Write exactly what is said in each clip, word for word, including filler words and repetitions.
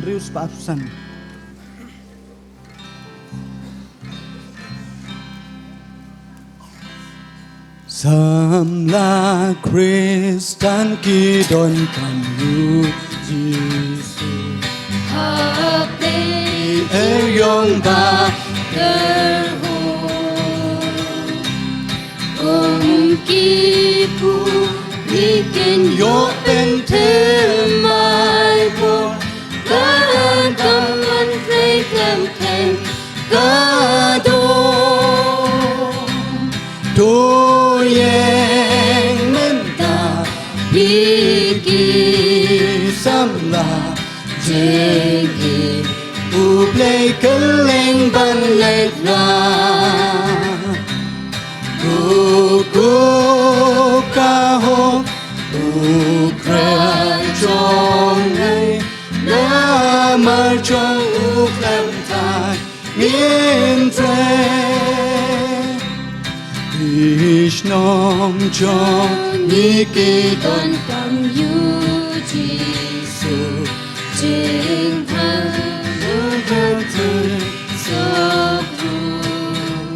Rius pa Susan. Samla Khristan ki donkam ïa u Jisu. Hapdeng ki eriong ba kyrhuh, kum ki pule kin ïoh pynthymmai bor. Ka kam ban trei khlem khein ka don. To ïeng mynta phi ki samla jingïeit, U Blei kylleng ban leit rah. Kukup ka hok U Trai jong ngi, namar jong u khlem thait ngin trei. Ki shnong jong ngi ki donkam ïa u Jisu. Jingthaw u khlem thait suk ruh.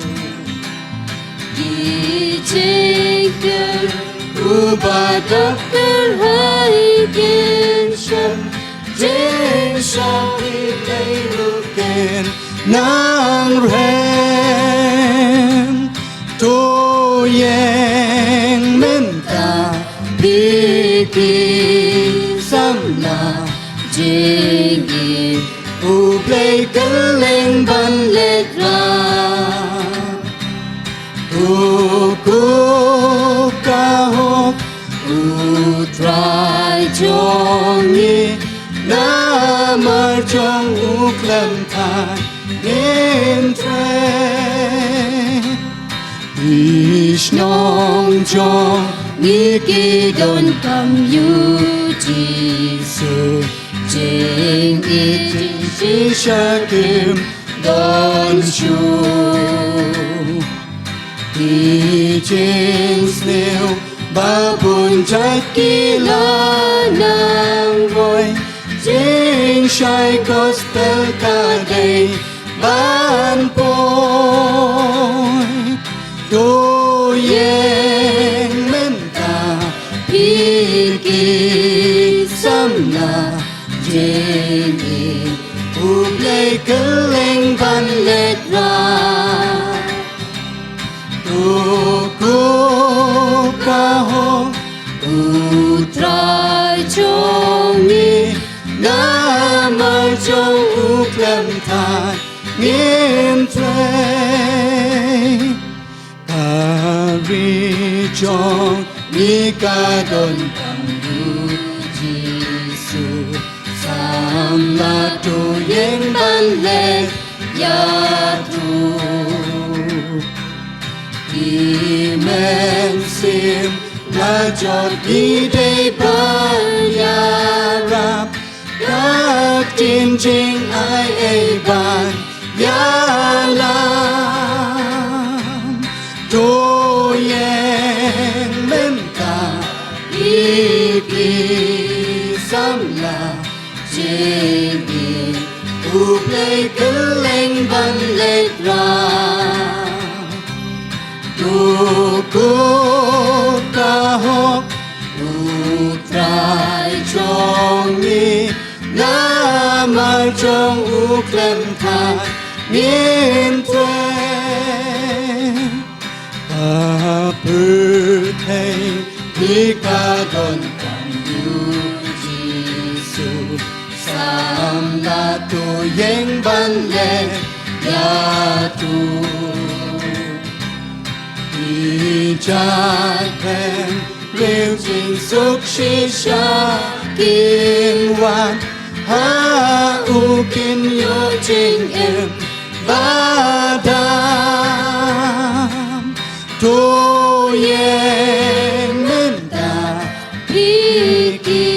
Ki jingkyrkhu ba dap kyrhai kin shem, jingshakri Blei ruh kin nang rhem. To ïeng mynta phi ki samla jingïeit, U Blei kylleng ban leit rah. Kukup ka hok U Trai jong ngi, namar jong u khlem thait ngin trei. Ki shnong jong ngi ki donkam ïa u Jisu. Jingïeit jingshisha kim don shuh. Ki jingsniew ba bun jait ki la nang roi, jingshai gospel ka dei ban poi. To ïeng mynta phi ki samla jingïeit, U Blei kylleng ban leit rah. Kukup ka hok U Trai jong ngi, namar jong u khlem thait ngin trei. Ka ri jong ngi ka donkam ïa u Jisu. Samla to ïeng ban leit ïathuh. Ki mynsiem la jot ngi dei ban ïarap. Ka ktien jingai ei ban ïalam. To ïeng mynta phi ki samla jingïeit, U Blei kylleng ban leit rah. Kukup ka hok U Trai jong ngi, namar jong u khlem thait ngin trei. Ka pyrthei hi ka donkam ïa u Jisu. Samla to ïeng ban leit ïathuh. Ki jait kynriw jingsuk shisha kin wan ha u, kin ïoh jingim ba dang. To ïeng mynta phi ki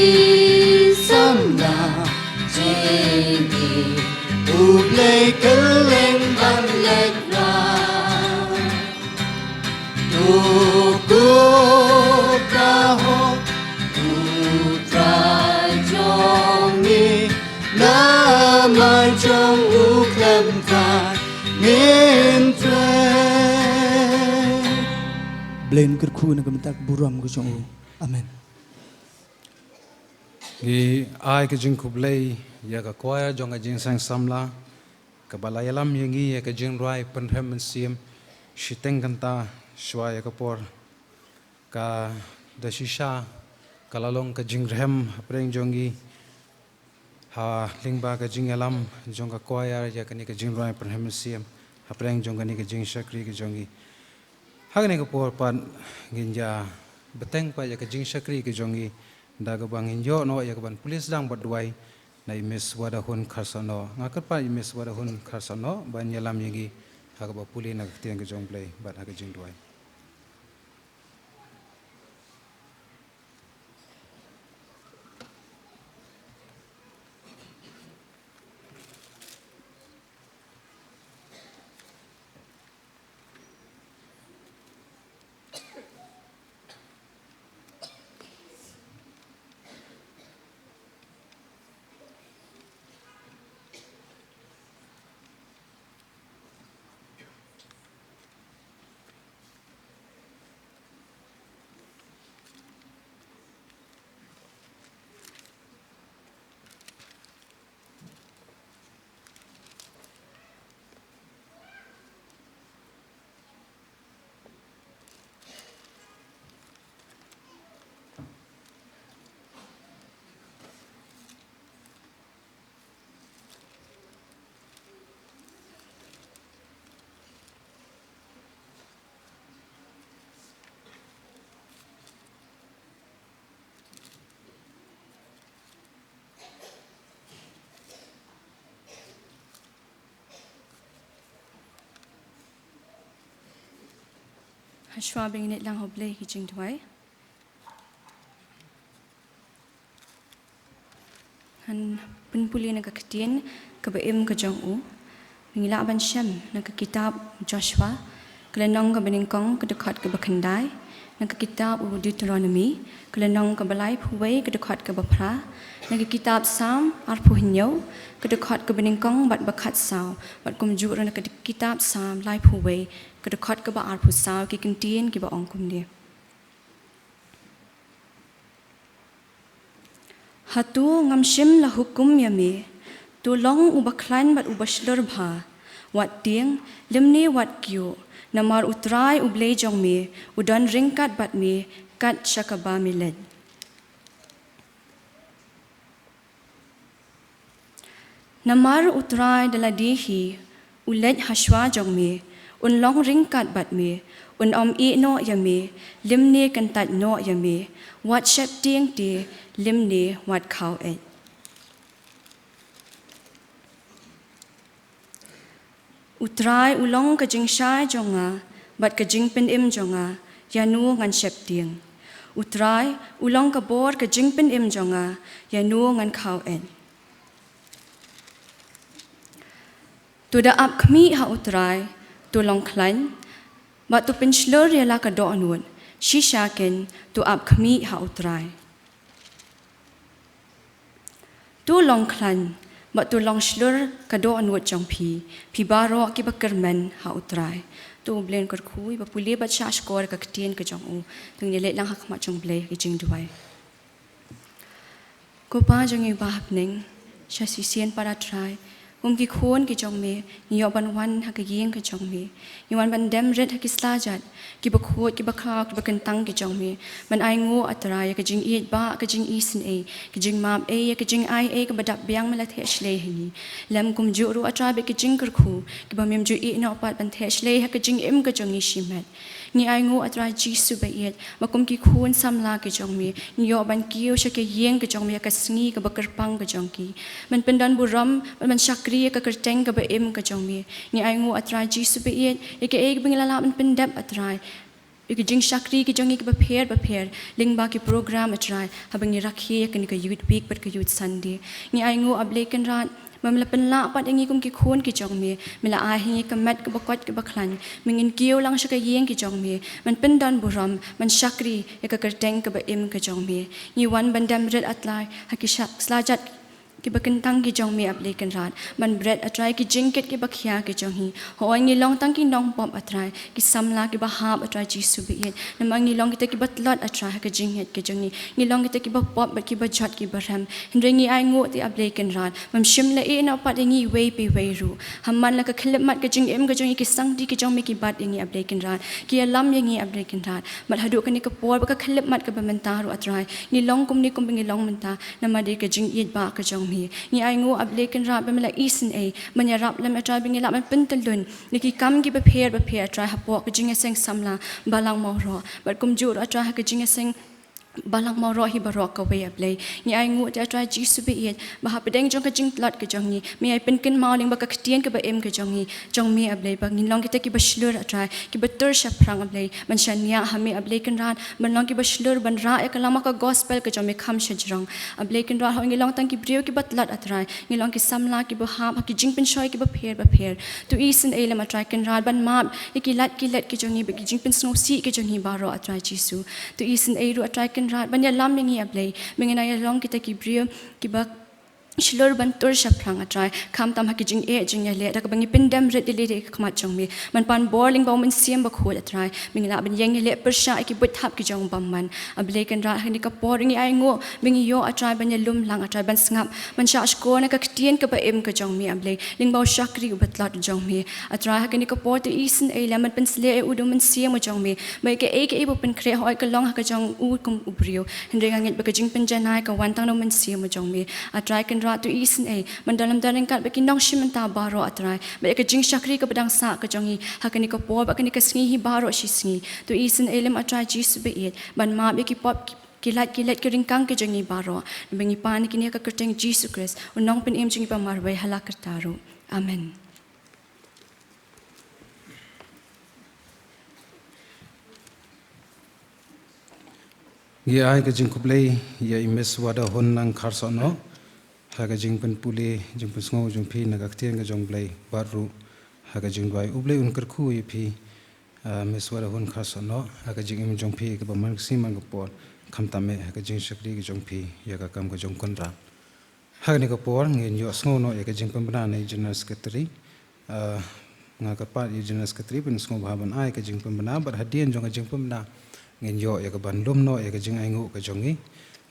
samla jingïeit, U Blei kylleng ban leit rah. To kup ka hok U Trai jong ngi, na Ba jong u khlem than ngin trei. Blei un kyrkhu na ka bynta ka burom ka jong u. Amen. Ngi ai ka jingkhublei ïa ka choir jong ka Jingïaseng Samla kaba la ïalam ïa ngi ïa ka jingrwai Pynrhem Mynsiem shiteng kynta shuwa ïa ka por. Ka da shisha ka la long ka jingrhem hapdeng jong ngi ha lyngba ka jingïalam jong ka choir ïa kane ka jingrwai Pynrhem Mynsiem hapdeng jong kane ka jingshakri ka jong ngi. Ha kane ka por pat ngin ïa bteng pat ïa ka jingshakri ka jong ngi da kaba ngin ïoh noh ïa kaban pule sdang bad duwai na i Miss Wadahun Kharsano. Nga kyrpad i Miss Wadahun Kharsano ban ïalam ïa ngi ha kaba pule na ka ktien ka jong Blei bad ha ka jingduwai. Hashwa ba ngin leit lang ha U Blei ha ka jingduwai. Ngan pynpule na ka ktien kaba im ka jong u. Ngi lah ban shem na ka kitab Joshua, ka lynnong kaba nyngkong, ka dkhot kaba khyndai, na ka kitab u Deuteronomi, ka lynnong kaba laiphew wei, ka dkhot kaba phra, na ka kitab Salm arphew hynñiew, ka dkhot kaba nyngkong bad ba khatsaw, bad kumjuh ruh na ka kitab Salm laiphew wei, ka dkhot kaba arphew saw, ki kyntien kiba ong kumne. Hato ngam shym la hukum ïa me? To long uba khlaiñ bad uba shlur bha. Wat tieng, lymne wat kyiuh, namar U Trai U Blei jong me u don ryngkat bad me kat sha kaba me leit. Namar U Trai da lade hi u leit hashwa jong me, un long ryngkat bad me, un ym ïeh noh ïa me, lymne kyntait noh ïa me, wat sheptieng te, lymne wat khaw eit. U Trai u long ka jingshai jong nga bad ka jingpynim jong nga, ïa no ngan sheptieng? U Trai u long ka bor ka jingpynim jong nga, ïa no ngan khaw eit? To da ap khmih ha U Trai, to long khlaiñ, bad to pynshlur ïa la ka dohnud, shisha kein to ap khmih ha U Trai. To long khlaiñ, bad to long shlur ka dohnud jong phi, phi baroh kiba kyrmen ha U Trai. To U Blei un kyrkhu ïa iba pule bad shahshkor ka ktien ka jong u. To ngin ïa leit lang ha khmat jong U Blei ha ka jingduwai. Ko Pa jong ngi uba ha bneng, sha shisien pat A Trai, kum ki khun ki jong me, ngi ïoh ban wan ha ka ïing ka jong me. Ngi wan ban dem rit ha ki slajat kiba khuid, kiba khraw, kiba kyntang ki jong me, ban ainguh A Trai ïa ka jingïeit bah, ka jingisynei, ka jingmap ei, ïa ka jingai ei kaba dap biang me la theh shlei ha ngi. Lem kumjuh ruh A Trai bad ka jingkyrkhu kaba mem ju ïeh noh pat ban theh shlei ha ka jingim ka jong ngi shimet. Ngi ainguh A Trai Jisu baieit, ba kum ki khun samla ki jong me, ngi ïoh ban kiew sha ka ïing ka jong me ha ka sngi kaba kyrpang ka jong ki. Ban pyndon burom, ban, ban shakri ïa ka kyrteng kaba im ka jong me. Ngi ainguh A Trai Jisu baieit, ïa kaei kaba ngi la lah ban pyndep A Trai, ïa ka jingshakri ka jong ngi kaba pher bapher, lyngba ki program A Trai, haba ngi rakhe ïa kane ka Youth Week bad ka Youth Sunday. Ngi ainguh A Blei Kynrad, ba me la pynlah pat ïa ngi kum ki khun ki jong me, me la ai ha ngi ka met kaba koit kaba khlaiñ, ba ngin kiew lang sha ka ïing ka jong me, ban pyndon burom, ban shakri ïa ka kyrteng kaba im ka jong me. Ngi wan ban dem rit A Trai ha ki sha-, slajat Kiba kyntang ki jong me, A Blei Kynrad, ban bret, A Trai, ki jingkit kiba khia ki jong ngi. Hooid, ngi long tang ki nongpop, A Trai, ki samla kiba hap, A Trai Jisu baieit. Namar ngi long kita kiba tlot, A Trai, ha ka jingngeit ki jong ngi. Ngi long kita kiba pop bad kiba jot kiba rem. Hynrei ngi ainguh te, A Blei Kynrad, bym shym la ïehnoh pat ïa ngi iwei pa iwei ruh. Hynrei man la ka khyllipmat ka jingim ka jong ngi, ki sangti ki jong me ki bat ïa ngi, A Blei Kynrad, ki ïalam ïa ngi, A Blei Kynrad. Bad haduh kane ka por, bad ka khyllipmat kaba mynta ruh, A Trai, ngi long kumne kumba ngi long mynta, namar dei ka jingïeit ba ka jong me. Ngi ainguh, A Blei Kynrad, ba me la isynei ban ïarap lem, A Trai, ba ngi lah ban pyntyllun ïa ki kam kiba pher bapher, A Trai, hapoh ka jingïaseng samla Balang Mawroh. Bad kumjuh ruh, A Trai, ha ka jingïaseng Balang Mawroh hi baroh kawei, A Blei. Ngi ainguh te, A Trai Jisu baieit, ba hapdeng jong ka jingtlot ka jong ngi, me ai pynkynmaw lyngba ka ktien kaba im ka jong ngi, jong me, A Blei, ba ngin long kita kiba shlur, A Trai, kiba tur shaphrang, A Blei, ban shaniah ha me, A Blei Kynrad, ban long kiba shlur ban rah ïa ka lama ka gospel ka jong me kham shajrong. A Blei Kynrad, hooid, ngi long tang ki briew kiba tlot, A Trai, ngi long ki samla kiba hap ha ki jingpynshoi kiba pher bapher. To isynei lem, A Trai Kynrad, ban map ïa ki lad ki let ki jong ngi bad ki jingpynsngewsih ki jong ngi baroh, A Trai Jisu. To isynei ruh, A Trai Kynrad, ban ïalam ïa ngi, A Blei, ba ngin ïa long kita ki briew kiba shlur ban tur shaphrang, A Trai, khamtam ha ki jingeh jingïaleh, da kaba ngi pyndem rit ïaleh ha khmat jong me, ban pan bor lyngba U Mynsiem Bakhuid, A Trai, ba ngin lah ban ïeng ïaleh pyrshah ïa ki buit thap ki jong u bymman. A Blei Kynrad, ha kane ka por ngi ainguh ba ngi ïoh, A Trai, ban ïalum lang, A Trai, ban sngap, ban shah shkor na ka ktien kaba im ka jong me, A Blei, lyngba u shakri uba tlot jong me. A Trai, ha kane ka por to isynei lem, ban pynshlur ïa u da U Mynsiem jong me, ba ïa kaei kaei ba u pynkhreh, hooid, ka long ha ka jong u kum u briew, hynrei nga ngeit ba ka jingpynjanai ka wan tang na U Mynsiem jong me. A Trai Kynrad, to isynei ban don lem don ryngkat bad ki nongshim bynta baroh, A Trai, bad ïa ka jingshakri kaba dang sah ka jong ngi ha kane ka por bad kane ka sngi hi baroh shi sngi. To isynei lem, A Trai Jisu baieit, ban map ïa ki pop, ki, ki lad ki let, ki ryngkang ki jong ngi baroh. Ba ngi pan ïa kine ha ka kyrteng Jisu Khrist, U Nongpynim jong ngi ba marwei hala karta ruh. Amen. Ngi ai ka jingkhublei ïa i Miss Wadahun Nang Kharsohnoh ha ka jingpynpule, jingpynsngew jong phi na ka ktien ka jong U Blei, bad ruh ha ka jingduwai U Blei un kyrkhu ïa phi, ah, Miss Wadahun Kharsohnoh, ha ka jingim jong phi kaba man ka sngi man ka por, khamtam eh ha ka jingshakri ka jong phi ïa ka kam ka jong u Kynrad. Ha kane ka por ngin ïohsngew noh ïa ka jingpynbna na i General Secretary. Ah, nga kyrpad ïa i General Secretary ban sngewbha ban ai ka jingpynbna, bad hadien jong ka jingpynbna ngin ïoh ïa ka ban lum noh ïa ka jingainguh ka jong ngi.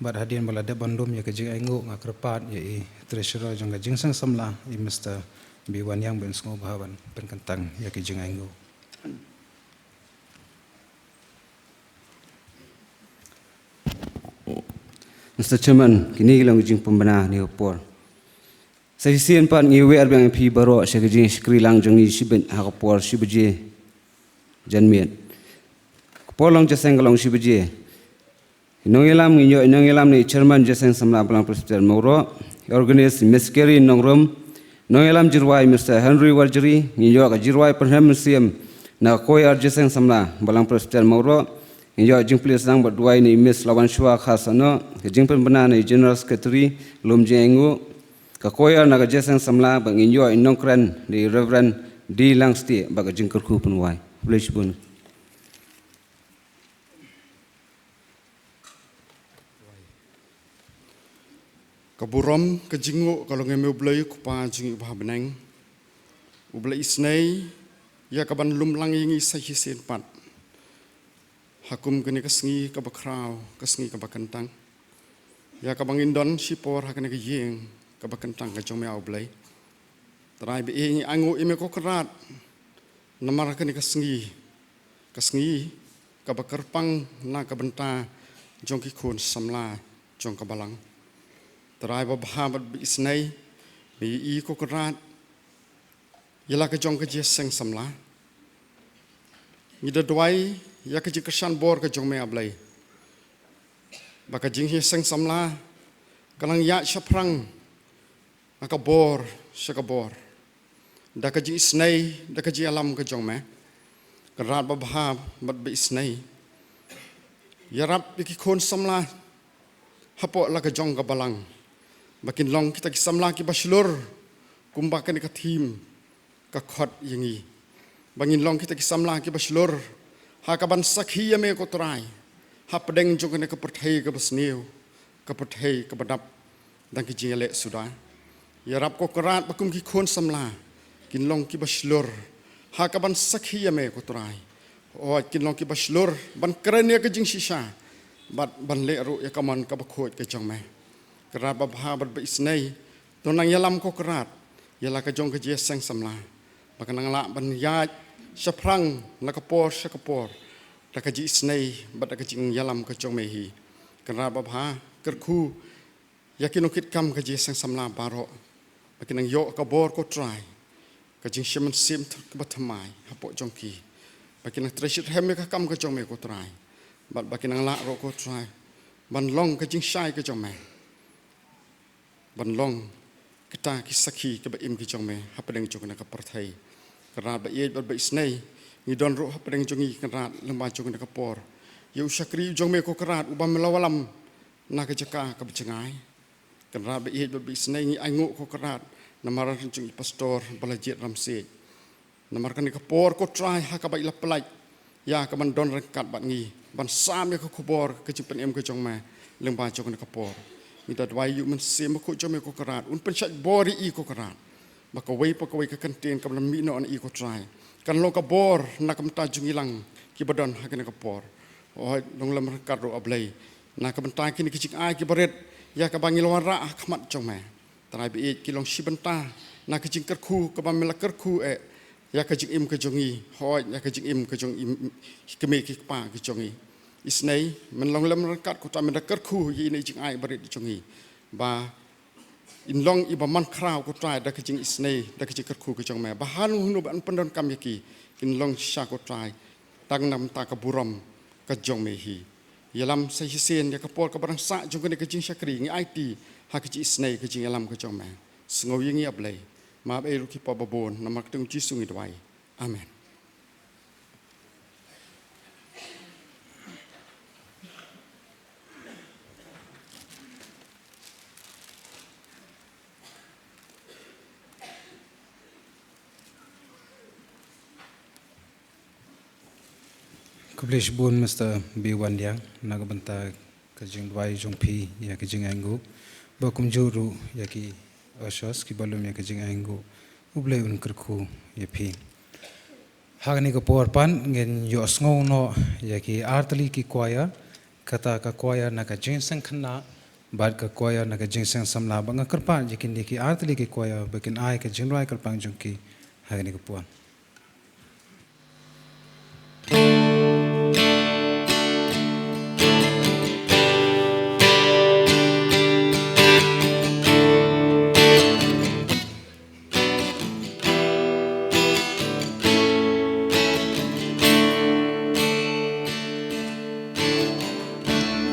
Bad hadien ba la dep ban lum ïa ka jingainguh, nga kyrpad ïa i Treasurer jong ka Jingseng Samla, i Mister B Waniang, ban sngewbha ban pynkyntang ïa ka jingainguh. Mister Chairman, kine ki long ki jingpynbna ha kane ka por. Sa shisien pat ngi wer biang ïa phi baroh sha ka jingshakri lang jong ngi shibit ha ka por shi baje janmiet. Ka por long jingïaseng ka long shi baje. Nongïalam, ngin ïoh nongïalam na i Chairman Jingïaseng Samla Balang Presbyterian Mawroh, i organist Miss Carrie Nongrum, nongïalam jingrwai Mister Henry Warjri, ngin ïoh ka jingrwai pynrem mynsiem na ka choir Jingïaseng Samla Balang Presbyterian Mawroh, ngin ïoh jingplie sdang bad duwai na i Miss Lawanshwa Kharsohnoh, ka jingpynbna na i General Secretary, lum jingainguh, ka choir na ka Jingïaseng Samla, bad ngin ïoh i nongkren da i Reverend D Langstieh bad ka jingkyrkhu pynwai. Khublei shibun. Ka burom ka jingnguh ka long ïa me U Blei, U Kpa jong ngi uba ha bneng, uba la isynei ïa ka ban lum lang ïa ngi sa shisien pat ha kum kane ka sngi kaba khraw, ka sngi kaba kyntang, ïa kaba ngin don shipor ha kane ka ïing kaba kyntang ka jong me, A Blei. Trai baieit, ngi ainguh ïa me ko Kynrad namar kane ka sngi, ka sngi kaba kyrpang na ka bynta jong ki khun samla jong ka Balang. Trai babha bad ba isynei, ba ïa i ko Kynrad, ïa la ka jong ka Jingïaseng Samla, ngi da duwai ïa ka jingkyrshan bor ka jong me, A Blei, ba ka Jingïaseng Samla kan nang ïaid shaphrang na ka bor sha ka bor, da ka jingisynei, da ka jingïalam ka jong me, Kynrad babha bad ba isynei. Ïarap ïa ki khun samla hapoh la ka jong ka Balang, ba kin long kita ki samla kiba shlur, kumba kane ka theme ka khot ïa ngi, ba ngin long kita ki samla kiba shlur ha ka ban sakhi ïa me ko Trai, hapdeng jong kane ka pyrthei kaba sniew, ka pyrthei kaba dap dang ki jingïaleh suda. Ïarap ko Kynrad ba kum ki khun samla kin long kiba shlur ha kaban sakhi ïa me ko Trai. Hooid, kin long kiba shlur ban kren ïa ka jingshisha bad ban leh ruh ïa ka mon kaba khuid ka jong me. Kynrad babha bad ba isynei, to nang ïalam ko Kynrad ïa la ka jong ka jingïaseng samla ba kan nang lah ban ïaid shaphrang na ka por sha ka por da ka jingisynei bad da ka jingïalam ka jong me hi. Kynrad babha, kyrkhu ïa ki nongkitkam ka jingïaseng samla baroh ba kin nang ïoh ka bor ko Trai, ka jingshim mynsiem kaba thymmai hapoh jong ki, ba kin nang trei shitrhem ïa ka kam ka jong me ko Trai, bad ba kin nang lah ruh ko Trai ban long ka jingshai ka jong me, ban long kita ki sakhi kiba im ki jong me hapdeng jong kane ka pyrthei. Kynrad ba ïeit bad ba isynei, ngi don ruh hapdeng jong ngi Kynrad lyngba jong kane ka por ïa u shakri u jong me ko Kynrad uba me la wallam na ka jaka kaba jngai. Kynrad ba ïeit bad ba isynei, ngi ainguh ko Kynrad namar jong i pastor ba la jied ramsiej. Namar kane ka por ko Trai ha kaba i la pynlait ïa kaban don ryngkat bad ngi ban sam ïa ka khubor ka jingpynim ka jong me lyngba jong kane ka por. Ngi da duwai ïa u Mynsiem Bakhuid jong me ko Kynrad un pynshait bor ïa i ko Kynrad, ba kawei pa kawei ka kyntien kaba la mih noh na i ko Trai kan long ka bor na ka bynta jong ngi lang kiba don ha kane ka por. Hooid, long lem ryngkat ruh A Blei na ka bynta kine ki jingai kiba rit ïa kaba ngi la wanrah ha khmat jong me. Trai ba ïeit, ki long shi bynta na ka jingkyrkhu kaba me la kyrkhu eh ïa ka jingim ka jong ngi, hooid, ïa ka jingim ka jong i kmie ki kpa ki jong ngi. Isynei, men long lem ryngkat ko Trai, men da kyrkhu ïa ine i jingai barit jong ngi ba in long iba man khraw ko Trai da ka jingisynei, da ka jingkyrkhu ka jong me, ba hangno hangno ba yn pyndonkam ïa ki, kin long shisha ko Trai tang na ka bynta ka burom ka jong me hi. Ïalam sa shisien ïa ka por kaba dang sah jong kane ka jingshakri, ngi aiti ha ka jingisynei ka jingïalam ka jong me. Sngew ïa ngi A Blei, map ei ruh ki pop babun, namar ka kyrteng u Jisu ngi duwai. Amen. Khublei shibun Mister B. Wandiang na ka bynta ka jingduwai jong phi ïa ka jingainguh, ba kumjuh ruh ïa ki ushers kiba lum ïa ka jingainguh. U Blei un kyrkhu ïa phi. Ha kane ka por pat ngin ïohsngew noh ïa ki artylli ki choir, kata ka choir na ka Jingïaseng Khynnah bad ka choir na ka Jingïaseng Samla, ba nga kyrpad ïa kine ki artylli ki choir ba kin ai ka jingduwai kyrpang jong ki ha kane ka por.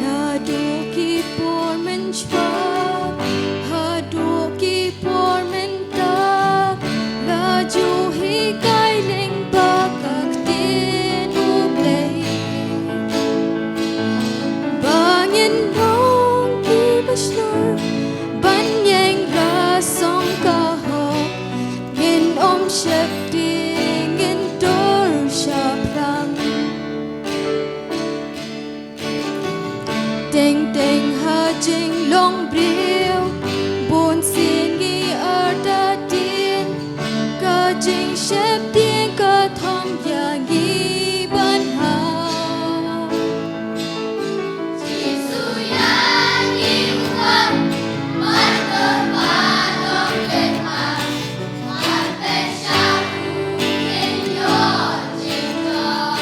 Naduh ki por mynshwa haduh ki por mynta, la ju hikai lyngba ka ktien U Blei. Ba ngin long kiba shlur ban ïeng la song ka hok, ngin ym sheptieng, ngin dur shaphrang. Teng teng ha jinglong briew, bun sien ngi artatien, ka jingsheptieng ka thong ïa ngi ban ha. Jisu ïa ngi u wan, ban don ba long lehkai, ban pynshai u ngin ïoh jingthoh.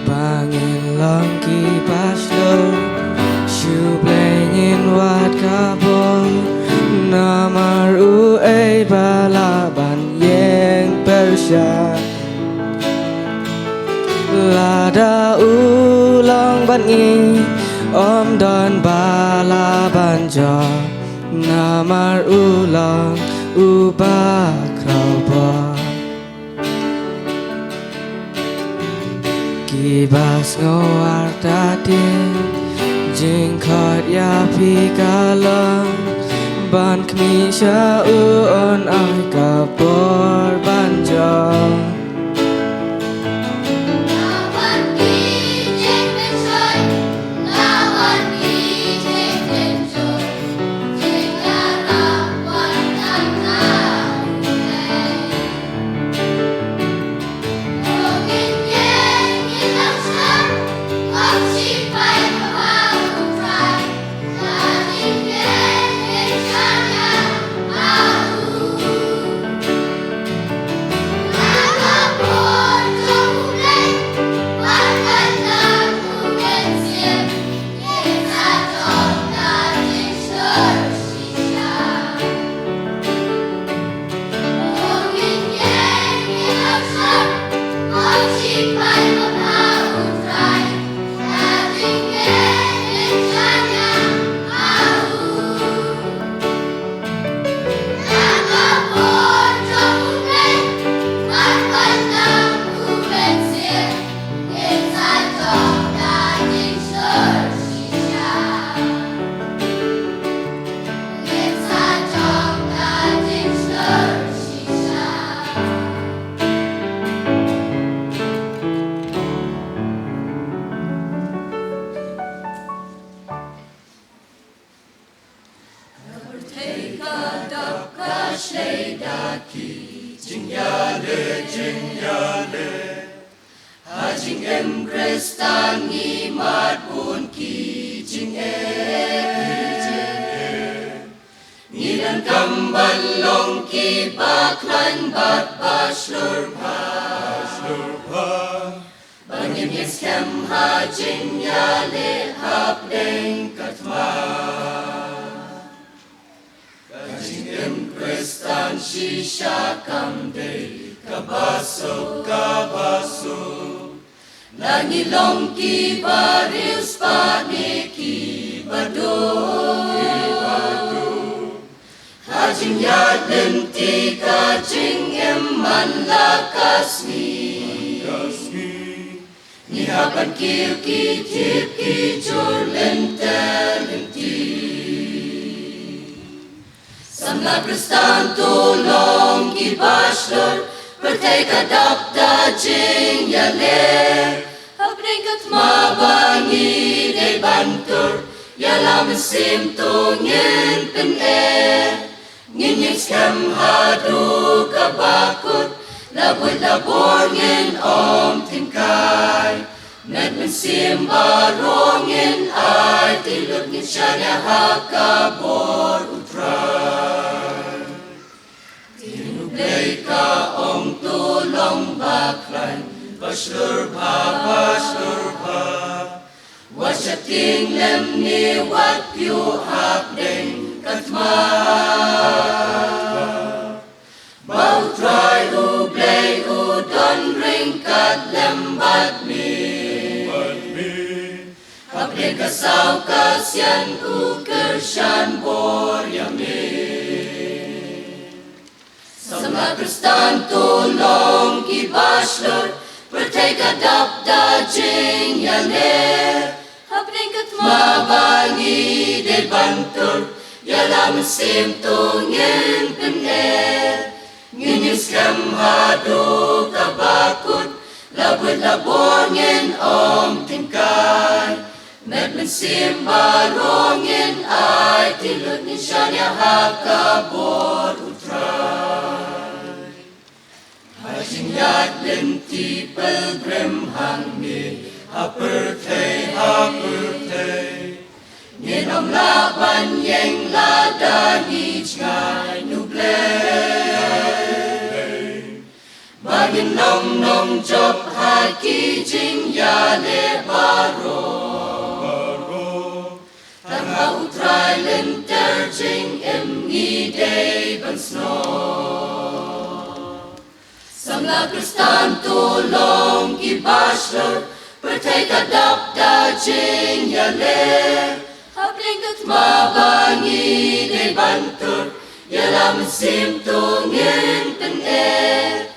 Ba ngin long kiba shlur, shu Blei ngin wad ka bor, namar uei ba lah ban ïeng pyrshah. Lada u long bad ngi, ym don ba lah ban jop. Namar u long u ba khraw bor. Ki ba sngew artatien, jingkhot ïa phi ka long ban khmih sha u, un ai ka bor ban jop. Ha jingim Khristan ngi mad bun ki jingeh. Ngi donkam ban long ki ba khlaiñ bad ba shlur bha. Ba ngin ïeng skhem ha jingïaleh hapdeng ka thma. Ka jingim Khristan shisha kam dei kaba suk, kaba suk. Lada ngi long ki ba riewspah ne ki ba duk. Ha jingïaid lynti ka jingim man la ka sngi. Ngi hap ban kiew ki tip ki jur lynter lynti. Samla Khristan to long ki ba shlur, pyrthei ka dap da jingïaleh. Hapdeng ka thma ba ngi dei ban tur, ïa la mynsiem to ngin pyneh. Ngin ïeng skhem haduh kaba kut, la buit la bor ngin ym tyngkai. Met mynsiem baroh ngin aiti lut, ngin shaniah ha ka bor U Trai. Ktien U Blei ka ong to long ba khlaiñ, ba shlur bha, ba shlur bha. Wat sheptieng lem ne wat pynïoh hapdeng ka thma. Ba U Trai U Blei u don ryngkat lem bad me. Hapdeng ka saw ka sian u kyrshan bor ïa me. Samla Khristan to long ki ba shlur, pyrthei ka dap da jingïaleh. Hapdeng ka thma ba ngi dei ban tur, ïa la mynsiem to ngin pyneh. Ngin ïeng skhem haduh kaba kut, la buit la bor ngin ym tyngkai. Met mynsiem baroh ngin aiti lut, ngin shaniah ha ka bor U Trai. Ha jingïaid lynti pilgrim hangne, ha pyrthei, ha pyrthei. Ngin ym lah ban ïeng lada ngi jngai na U Blei. Ba ngin long nongjop ha ki jingïaleh baroh. Tang ha U Trai lynter jingim ngi dei ban snoh. Samla Khristan to long ki ba shlur, pyrthei ka dap da jingïaleh. Hapdeng ka Ma ba ngi dei ban tur ïa la mynsiem to ngin pyneh.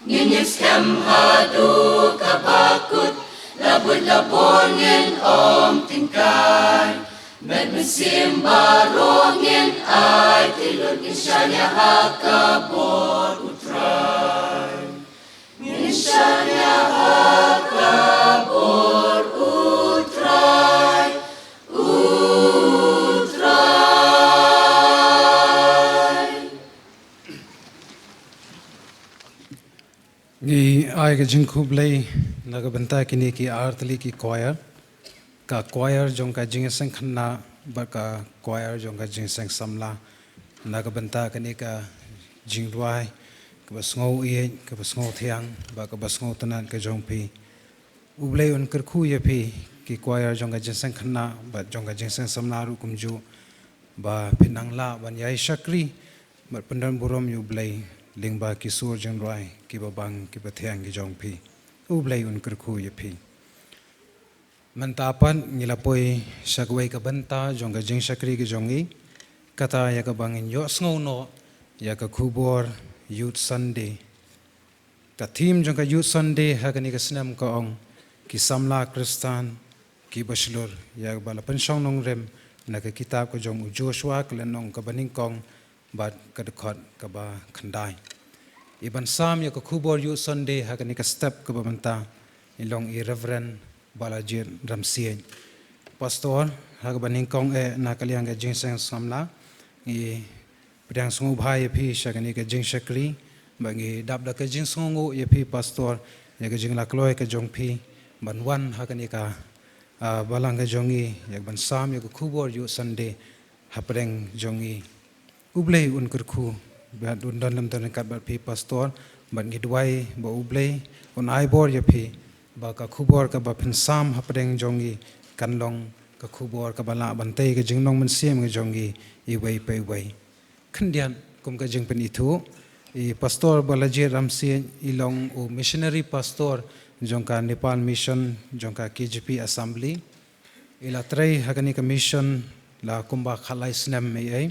Ngin ïeng skhem haduh kaba kut, la buit la bor ngin ym tyngkai. Met mynsiem baroh ngin ai tylli lut, ngin shaniah ha ka bor U Trai. Ngin shaniah ha ka bor U Trai, U Trai. Ngi ai ka jingkhublei na ka bynta kine ki artylli ki choir, ka choir jong ka jingïaseng khynnah bad ka choir jong ka jingïaseng samla, na ka bynta kane ka jingrwai kaba sngew ïeit, kaba sngew thiang bad kaba sngew tynnad ka jong phi. U Blei un kyrkhu ïa phi, ki choir jong ka jingïaseng khynnah bad jong ka jingïaseng samla ruh kumjuh, ba phin nang lah ban ïai shakri bad pyndon burom ïa U Blei lyngba ki sur jingrwai kiba bang kiba thiang ki jong phi. U Blei un kyrkhu ïa phi. Mynta pat ngi la poi sha kawei ka bynta jong ka jingshakri ka jong ngi, kata ïa kaba ngin ïohsngew noh ïa ka khubor Youth Sunday. Ka theme jong ka Youth Sunday ha kane ka snem ka ong, ki samla Khristan kiba shlur, ïa kaba la pynshong nongrim na ka kitab ka jong u Joshua, ka lynnong kaba nyngkong bad ka dkhot kaba khyndai. I ban sam ïa ka khubor Youth Sunday ha kane ka step kaba mynta, i long i Reverend Balajied Ramsiej. Pastor, ha kaba nyngkong eh na ka liang ka jingïaseng samla, i pdiang sngewbha ïa phi sha kane ka jingshakri, bad ngi dap da ka jingsngewnguh ïa phi Pastor, ïa ka jinglakloi ka jong phi ban wan ha kane ka, ah, balang ka jong ngi, ïa ban sam ïa ka khubor Youth Sunday hapdeng jong ngi. U Blei un kyrkhu bad un don lem don ryngkat bad phi Pastor, bad ngi duwai ba U Blei un ai bor ïa phi, ba ka khubor kaba phin sam hapdeng jong ngi kan long ka khubor kaba lah ban tei ka jingnong mynsiem ka jong ngi iwei pa iwei. Khyndiat kum ka jingpynithuh, i Pastor Balajied Ramsiej i long u missionary pastor jong ka Nepal Mission jong ka K J P Assembly. I la trei ha kane ka mission la kumba khatlai snem ei ei.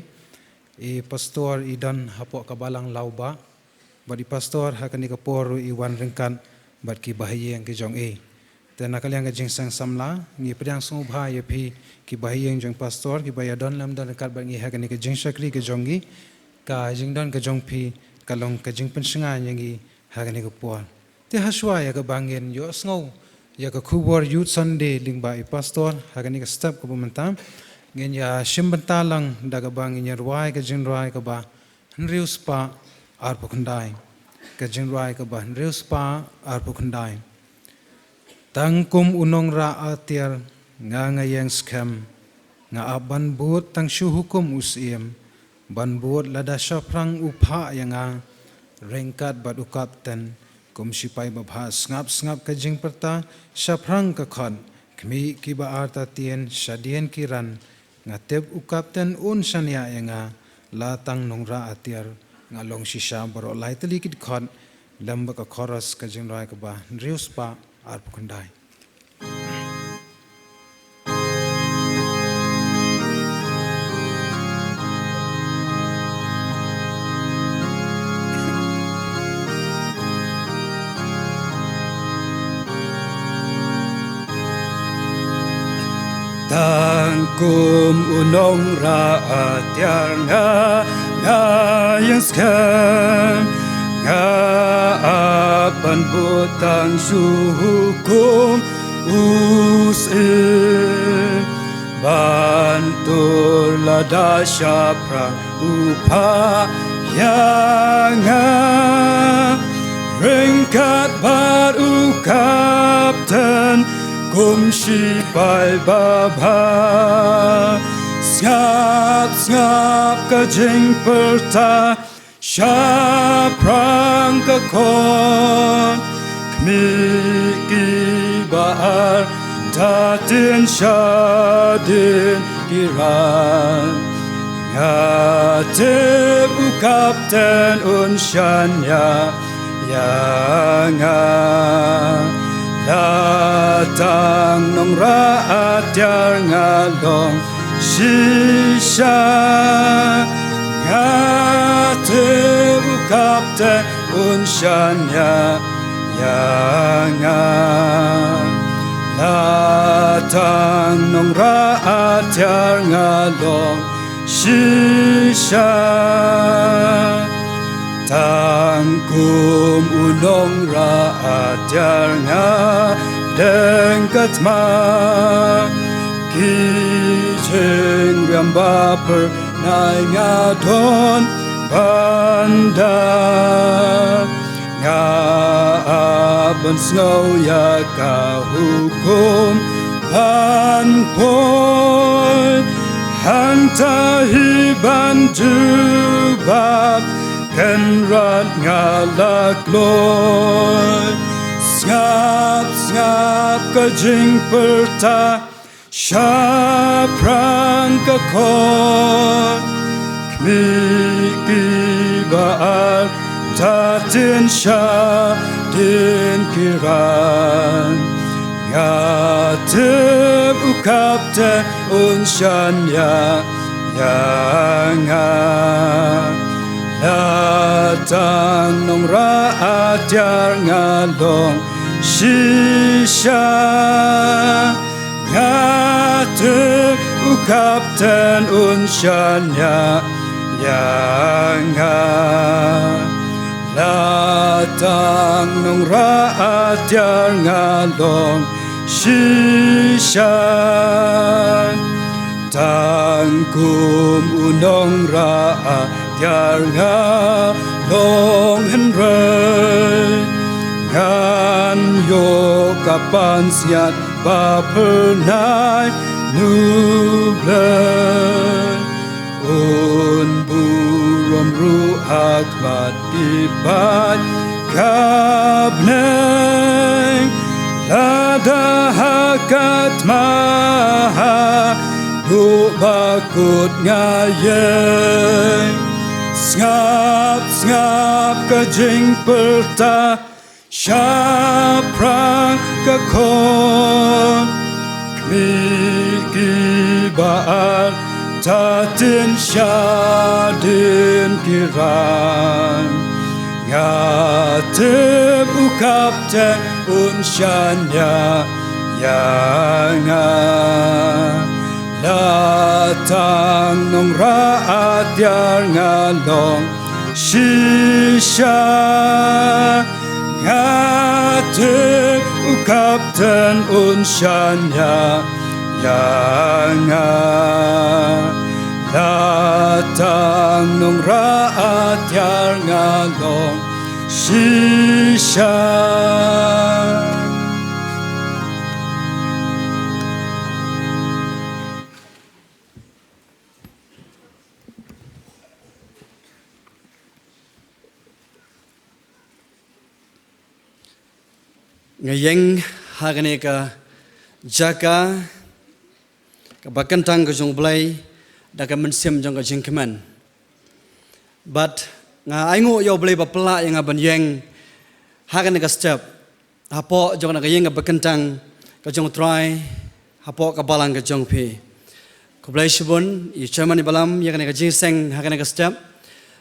I Pastor i don hapoh ka balang Lawbah, bad i Pastor ha kane ka por ruh i wan ryngkat bad ki bahaïing ki jong i. Te na ka liang ka jingïaseng samla, ngi pdiang sngewbha ïa phi ki bahaïing jong Pastor, kiba ïa don lem don ryngkat bad ngi ha kane ka jingshakri ka jong ngi, ka jingdon ka jong phi ka long ka jingpynshngaiñ ïa ngi ha kane ka por. Te hashwa ïa kaba ngin ïohsngew ïa ka khubor Youth Sunday lyngba i Pastor ha kane ka step kaba mynta, ngin ïa shim bynta lang da kaba ngin ïa rwai ka jingrwai kaba hynriew spah arphew khyndai. Ka jingrwai kaba hynriew spah arphew khyndai. Tang kum u nongrah atiar nga nga ïeng skhem, nga ap ban bud tang shu hukum u Syiem, ban bud lada shaphrang u phah ïa nga, ryngkat bad u kapten, kum shipai babha sngap sngap ka jingpyrta, shaphrang ka khot, khmih kiba artatien, shadien ki ran, nga tip u kapten un shaniah ïa nga, la tang nongrah atiar, nga long shisha baroh lai tylli ki dkhot, lem bad ka chorus ka jingrwai kaba hynriew spah arphew khyndai. Tang kum u nongrah atiar nga, nga ïeng skhem, nga ap ban bud tang shu hukum u Syiem, ban tur lada shaphrang u phah ïa nga, ryngkat bad u kapten, kum shipai babha. Sngap sngap ka jingpyrta, shaphrang ka khot, khmih kiba artatien, shadien ki ran. Nga tip u kapten un shaniah ïa nga, la tang nongrah atiar nga long Shisha nga tip u Kapten un shaniah ïa nga. La tang nongrah atiar nga long shisha. Tang kum u nongrah atiar nga deng ka thma. Ki jingriam ba phyrnai nga don ban da. Nga ap ban sngew ïa ka hukum ban poi. Hangta hi ban jubab kynrad nga la kloi. Sngap sngap ka jingpyrta shaphrang ka khor. Khmih kiba ar ta tin shadien ki ran. Nga tip u Kapten un shaniah ïa nga. La tang nongrah atiar nga long shisha. Nga tip u Kapten un shaniah ïa nga. La tang nongrah atiar nga long shisha. Tang kum u nongrah atiar nga long hynrei. Ngan ïoh ka pansngiat ba phyrnai na u Blei. Un burom ruh ha khmat ki paid ka bneng. Lada ha ka thma haduh ba kut nga ïeng. Sngap sngap ka jingpyrta shaphrang ka khor. Khmih kiba ar ta tin shadien ki ran. Nga tip u Kapten un shaniah ïa nga. La tang nongrah atiar nga long shisha. Nga tip u Kapten un shaniah ïa nga. La tang nongrah atiar nga long shisha. Nga ïeng ha kane ka jaka kaba kyntang ka jong U Blei da ka mynsiem jong ka jingkmen. Bad nga ainguh ïa U Blei ba pynlah ïa nga ban ïeng ha kane ka step hapoh jong kane ka ïing kaba kyntang ka jong U Trai hapoh ka balang ka jong phi. Khublei shibun ïa u chairman, ïa u balang, ïa kane ka jingïaseng ha kane ka step.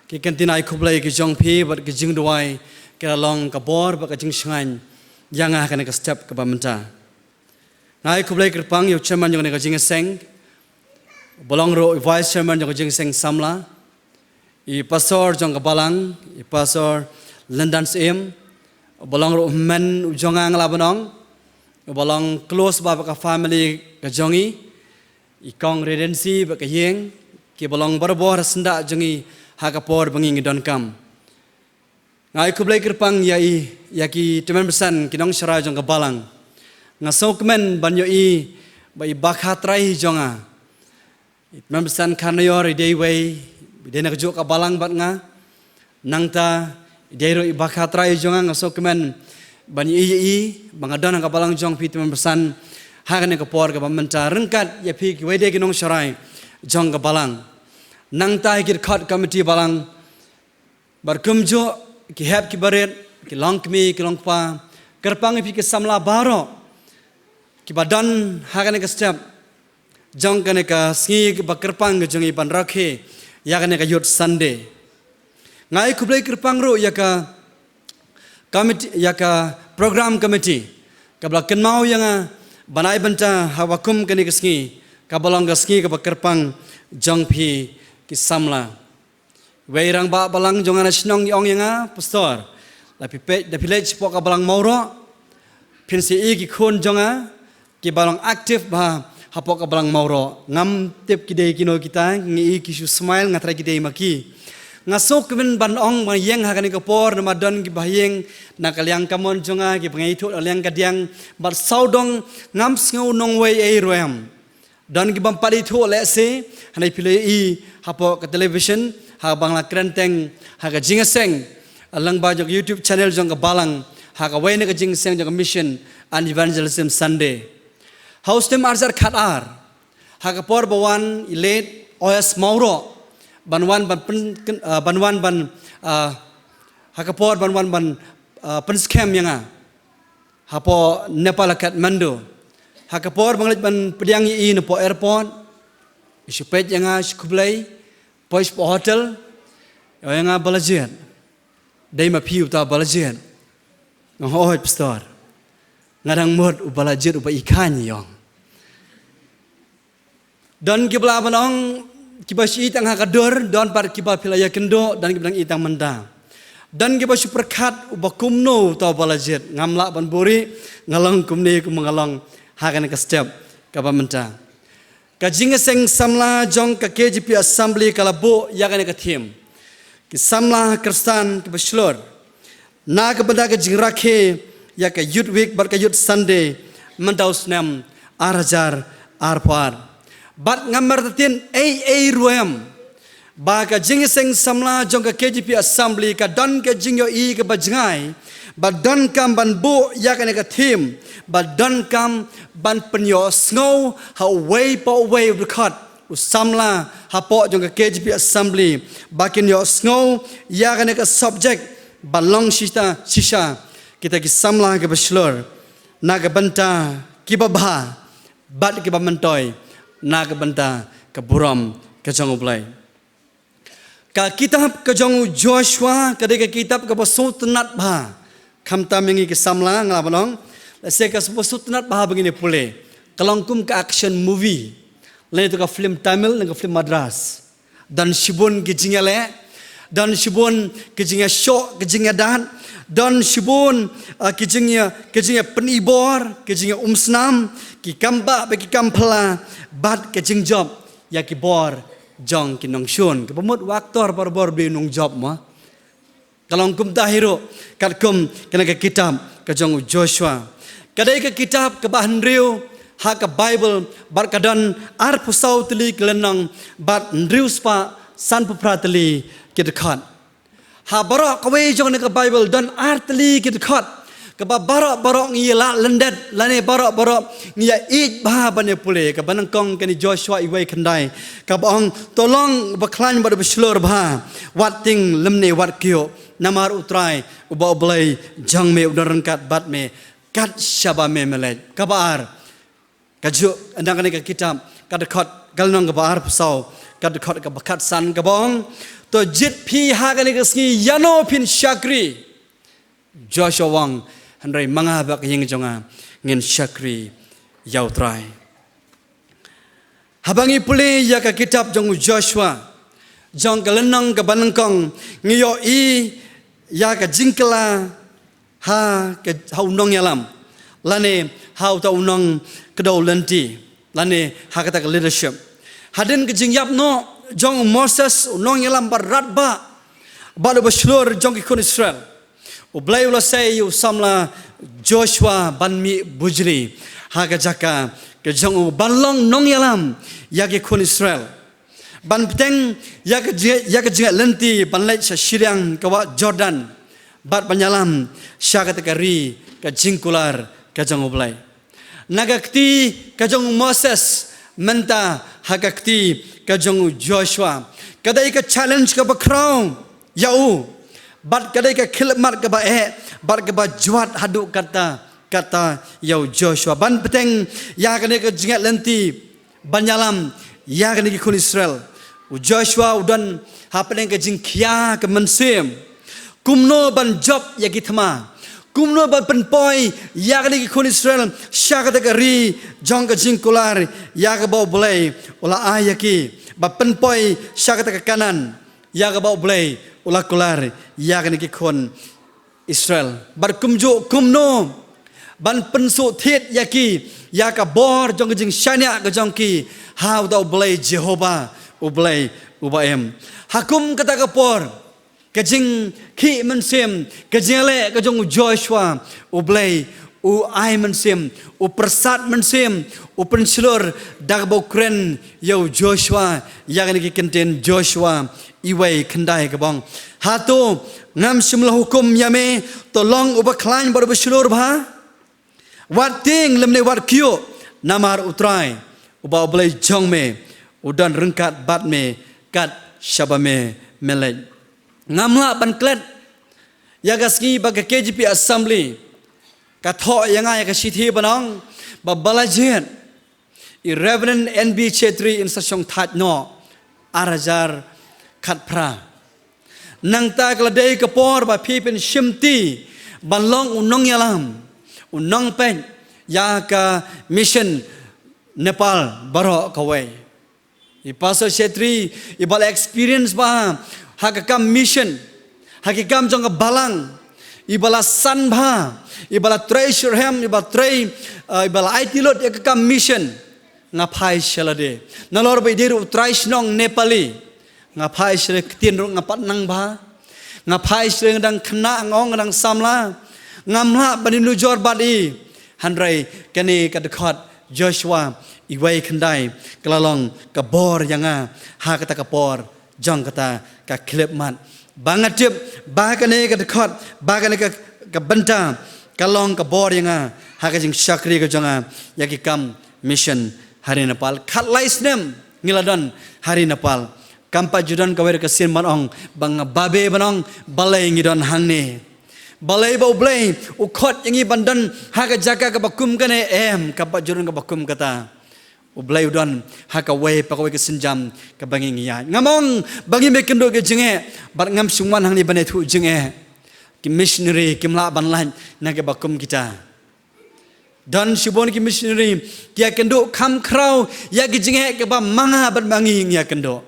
Ki kyntien ai khublei ki jong phi bad ki jingduwai ki la long ka bor bad ka jingshngaiñ ïa nga ha kane ka step kaba mynta. Nga ai khublei kyrpang ïa u chairman jong kane ka jingïaseng, uba long ruh i vice chairman jong ka jingïaseng samla, i pastor jong ka balang, i pastor Lyndan Syiem, uba long ruh u hynmen u jong nga, nga lah ban ong, uba long close bha bad ka family ka jong i, i kong Redency bad ka ïing, kiba long barabor ha syndah jong i ha ka por ba ngi ngi donkam. Nga ai khublei kyrpang ïa i, ïa ki tymmen basan ki nongsharai jong ka balang. Nga sngewkmen ban ïohi ba i bakhatrai hi jong nga, i tymmen basan Kharnaior, i dei iwei i dei na kajuh ka balang bad nga. Nangta i dei ruh i bakhatrai hi jong nga. Nga sngewkmen ban ïohi ïa i ba nga don ha ka balang jong phi tymmen basan ha kane ka por kaba mynta ryngkat ïa phi kiwei de ki nongsharai jong ka balang. Nangta ïa ki dkhot komiti balang bad kumjuh ki hep ki barit, ki longkmie ki longkpa, kyrpang ïa phi ki samla baroh kiba don ha kane ka step. jong kane ka sngi kaba kyrpang ka jong i ban rakhe ïa kane ka Youth Sunday. Nga ai khublei kyrpang ruh ïa ka committee, ïa ka program committee kaba la kynmaw ïa nga ban ai bynta ha kaba kum kane ka sngi kaba long ka sngi kaba kyrpang jong phi ki samla. Wei rangbah balang jong nga na shnong i ong ïa nga, Pastor, da phi peit, da phi leit shapoh ka balang Mawroh, phin sa ïohi ki khun jong nga kiba long active bha hapoh ka balang Mawroh. Ngam tip ki dei kino kita, nga ïohi ki shu smile, nga tharai ki dei ma ki. Nga sngewkmen ban ong, ban ïeng ha kane ka por namar don kiba ïeng na ka liang kamon jong nga, kiba nga ithuh na liang kadiang, bad sawdong ngam sngew nongwei ei ruh em. Don ki bym pat ithuh lehse, hynrei phi la ïohi hapoh ka television ha kaba nga la kren teng ha ka jingïaseng lyngba jong ka YouTube channel jong ka balang, ha kawei na ka jingïaseng jong ka Mission and Evangelism Sunday. Ha u snem arhajar khatar, ha ka por ba wan i late O S Mawroh ban wan ban pyn, ah, ban wan ban, ah, ha ka por ban wan ban, ah, pynskhem ïa nga hapoh Nepal ha Kathmandu. Ha ka por ba nga leit ban pdiang ïa i napoh airport, i shu peit ïa nga, shu khublei, poi shapoh hotel, i ong ïa nga, Balajied, dei ma phi uta Balajied? Nga ong, hooid Pastor, nga dang mut u Balajied uba i kheiñ, i ong. Don kiba lah ban ong, kiba shu i tang ha ka dur, don pat kiba phi la ïakynduh, don kiba dang i tang mynta. Don kiba shu pyrkhat uba kumno uta u Balajied, ngam lah ban buhrieh, nga long kumne kumba nga long ha kane ka step kaba mynta. Ka jingïaseng samla jong ka K J P Assembly ka la buh ïa kane ka theme, ki samla Khristan kiba shlur, na ka bynta ka jingrakhe ïa ka Youth Week bad ka Youth Sunday mynta u snem arhajar arphew ar. Bad ngam martatien ei ei ruh em ba ka jingïaseng samla jong ka K J P Assembly ka don ka jingïohi kaba jngai, ba donkam ban buh ïa kane ka theme, ba donkam ban pynïohsngew ha uwei pa uwei u dkhot, u samla hapoh jong ka K J P Assembly, ba kin ïohsngew ïa kane ka subject, ba long shisha shisha kita ki samla kiba shlur na ka bynta kiba bha bad kiba myntoi na ka bynta ka burom ka jong U Blei. Ka kitab ka jong u Joshua ka dei ka kitab kaba sngewtynnat bha. Khamtam ïa ngi ki samla nga lah ban ong, lehse kaba sngewtynnat bha ba ngin ïa pule, ka long kum ka action movie, lane to ka film Tamil ne ka film Madras. Don shibun ki jingïaleh, don shibun ki jingïashoh, ki jingïadat, don shibun, ah, ki jingïa, ki jingïapynibor, ki jingïaumsnam, ki kam bah bad ki kam phylla, bad ki jingjop ïa ki bor jong ki nongshun. Kaba mut u actor barabor u dei u nongjop mo. Ka long kumta hi ruh katkum kane ka kitab ka jong u Joshua. Ka dei ka kitab kaba hynriew ha ka Baibl bad ka don arphew saw tylli ki lynnong bad hynriew spah sanphew phra tylli ki dkhot. Ha baroh kawei jong kane ka Baibl don ar tylli ki dkhot kaba baroh baroh ngi ïa lah lyndet lane baroh baroh ngi ïa ïeit bha ban ïa pule. Kaba nyngkong kane Joshua uwei khyndai kaba ong, to long uba khlaiñ bad uba shlur bha, wat tieng lymne wat kyiuh, namar U Trai uba U Blei jong me u don ryngkat bad me kat shaba me me leit. Kaba ar, kajuh na kane ka kitab, ka dkhot, ka lynnong kaba arphew saw, ka dkhot kaba khatsan kaba ong, to jied phi ha kane ka sngi ïano phin shakri. Joshua u ong, hynrei ma nga bad ka ïing jong nga ngin shakri ïa U Trai. Haba ngi pule ïa ka kitab jong u Joshua, jong ka lynnong kaba nyngkong, ngi ïohi ïa ka jingkylla ha ka, ha u nongïalam lane ha uta u nongkdew lynti lane ha kata ka leadership. Hadien ka jingïap noh jong u Moses, u nongïalam ba radbah bad uba shlur jong ki khun Israel, U Blei u la sei ïa u samla Joshua ban mih bujli ha ka jaka ka jong u, ban long nongïalam ïa ki khun Israel, ban bteng ïa ka jing, ïa ka jingïaid lynti ban leit sha shiliang ka wah Jordan, bad ban ïalam sha kata ka ri ka jingkular ka jong U Blei. Na ka kti ka jong u Moses, mynta ha ka kti ka jong u Joshua, ka dei ka challenge kaba khraw ïa u, bad ka dei ka khlieh mat kaba eh bad kaba jwat haduh katta katta ïa u Joshua ban bteng ïa kane ka jingïaid lynti ban ïalam ïa kine ki khun Israel. U Joshua u don hapdeng ka jingkhia ka mynsiem kumno ban jop ïa ki thma, kumno ban pynpoi ïa kine ki khun Israel sha kata ka ri jong ka jingkular ïa kaba U Blei u la ai ïa ki, ba pynpoi sha kata ka Kanaan ïa kaba U Blei u la kular ïa kine ki khun Israel. Bad kumjuh kumno ban pynsuhthied ïa ki ïa ka bor jong ka jingshaniah ka jong ki ha uta U Blei Jehovah, U Blei uba im. Ha kum kata ka por, ka jingkhih mynsiem, ka jingleh ka jong u Joshua, U Blei u ai mynsiem, u pyrsad mynsiem, u pynshlur da kaba u kren ïa u Joshua, ïa kane ki kyntien Joshua iwei khyndai ka bong. Hato ngam shym la hukum ïa me, to long uba khlaiñ bad uba shlur bha? Wat tieng lymne wat kyiuh, namar U Trai uba U Blei jong me u don ryngkat bad me kat shaba me, me leit. Ngam lah ban klet ïa ka sngi ba ka K J P Assembly ka thoh ïa nga ïa ka shithi ba ong ba ba la jied i Reverend N B Chetri in sa shong thait noh ar hajar khatphra. Nangta ka la dei ka por ba phi phin shimti ban long u nongïalam, u nongpeit ïa ka mission Nepal baroh kawei. I Pastor Chetri iba la experience bha ha ka kam mission, ha ki kam jong ka balang, iba la san bha, iba la trei shitrhem, iba trei, uh, iba la aiti lut ïa ka kam mission. Nga phai sha lade. Nalor ba i dei ruh u trai shnong Nepali, nga phai sha lade, ktien ruh nga pat nang bha. Nga phai sha lade, nga dang khynnah, nga ong nga dang samla. Ngam lah ban ïanujor bad i. Hynrei kane ka dkhot Joshua iwei khyndai ka la long ka bor ïa nga ha kata ka por jong kata ka khyllipmat. Ba nga tip ba kane ka dkhot, ba kane ka, ka bynta ka long ka bor ïa nga ha ka jingshakri ka jong nga ïa ki kam mission ha ri Nepal. Khatlai snem ngi la don ha ri Nepal. Kam pat ju don kawei ka sien ban ong ba nga babe ban ong balei ngi don hangne. Balei ba U Blei u khot ïa ngi ban don ha ka jaka kaba kum kane, em, kam pat ju don kaba kum kata. U Blei u don ha kawei pa kawei ka sienjam kaba ngi ïaid. Ngam ong ba ngim ïakynduh ka jingeh, bad ngam shym wan hangne ban ïathuh jingeh. Ki missionary kim lah ban lait na kaba kum kita. Don shibun ki missionary ki ïakynduh kham khraw ïa ki jingeh kaba ma nga bad ma ngi ngi ïakynduh.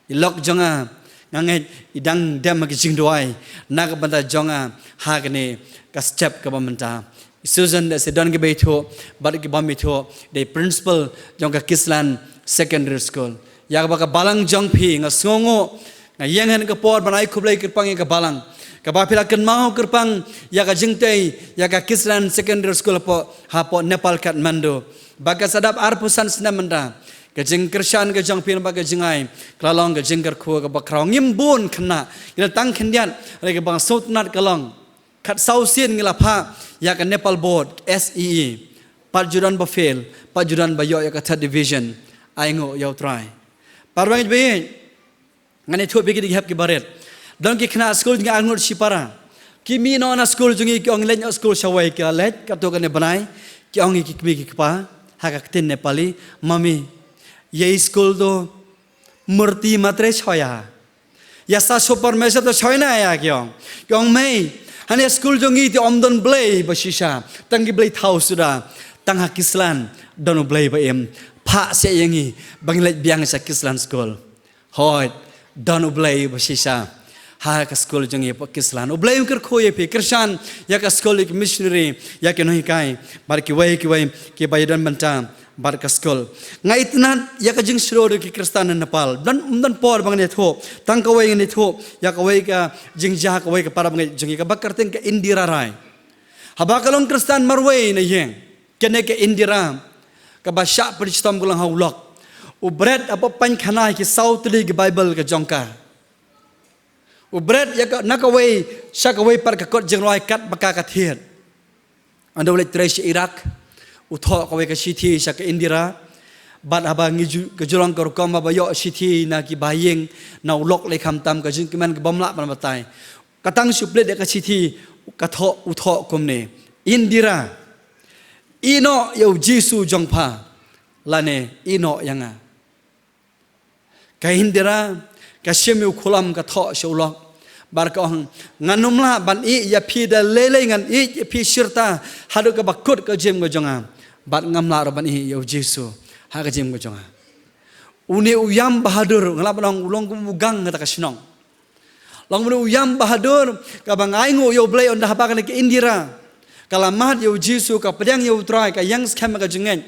I lok jong nga, nga ngeit i dang dem ha ki jingduwai na ka bynta jong nga ha kane ka step kaba mynta. I Susan da se don kiba ithuh bad kiba ym ithuh, dei principal jong ka Kislan Secondary School. Ïa kaba ka balang jong phi nga sngewnguh, nga ïeng ha kane ka por ban ai khublei kyrpang ïa ka balang. Kaba phi la kynmaw kyrpang ïa ka jingtei ïa ka Kislan Secondary School hapoh, hapoh Nepal Kathmandu. Ba ka sa dap arphew san snem mynta. Ka jingkyrshan ka jong phi bad ka jingai ka la long ka jingkyrkhu kaba khraw. Ngim bun khynnah, ngi la tang khyndiat, hynrei kaba sngewtynnat ka long khatsaw sien ngi la phah ïa ka Nepal Board, S E E. Pat ju don ba fail, pat ju don ba ïoh ïa ka third division. Ai nguh ïa U Trai. Parabangeit ba ïeit, ngan ïathuh ïa phi ki dkhot kiba rit. Don ki khynnah skul jong ngi arngut shipara. Ki mih noh na skul jong ngi, ki ong leit noh skul shawei, ki la leit katto katne bnai. Ki ong ïa ki kmie ki kpa ha ka ktien Nepali, "Mami, ye iskul to murti matre chhoya. Ya sa so parmesor to chhoina ya," ki ong. Ki ong, "Mei, hane skul jong ngi te ym don Blei ba shisha, tang ki blei thaw suda, tang ha Kislan don U Blei ba im. Phah seh ïa ngi ba ngin leit biang sha Kislan skul." Hooid, don U Blei ba shisha ha ka skul jong ngi hapoh Kislan. U Blei un kyrkhu ïa phi, kyrshan ïa ka skul, ïa ki missionary, ïa ki nonghikai bad kiwei kiwei kiba ïadon bynta bad ka skul. Nga itynnad ïa ka jingshlur ki Khristan na Nepal. Don, don por ba ngan ïathuh, tang kawei ngan ïathuh ïa kawei ka jingjia kawei ka parabangeit jong ngi kaba kyrteng ka Indira Rai. Haba ka long Khristan marwei na ïing. Kane ka Indira kaba shah pynshitom ka long ha u lok. U bret hapoh painkhana ïa ki saw tylli ki Baibl ka jong ka. U bret ïa ka na kawei sha kawei pat ka kot jingrwai kat ba ka ka thied. Haba u leit trei sha Iraq, u thoh kawei ka shithi sha ka Indira. Bad haba ngi ju, ka ju long ka rukom haba ïoh shithi na ki bahaïing, na u lok lei khamtam, ka jingkmen kaba ym lah ban batai. Ka tang shu plie ïa ka shithi, ka thoh, u thoh kumne: "Indira, ïehnoh ïa u Jisu jong pha. lane ïehnoh ïa nga. Ka Indira ka shim ïa u khulom ka thoh sha u lok. Bad ka ong, ngan ym lah ban ïeh ïa phi da lei lei, ngan ïeh ïa phi shirta haduh kaba kut ka jingim ka jong nga. Bad ngam lah ruh ban ïeh ïa u Jisu ha ka jingim ka jong nga. Une u ïam bahadur, nga lah ban ong u long kum u gang kata ka shnong. Long une u ïam bahadur, kaba nga ainguh ïa U Blei ynda haba kane ka Indira ka la mad ïa u Jisu, ka pdiang ïa U Trai, ka ïeng skhem ha ka jingngeit,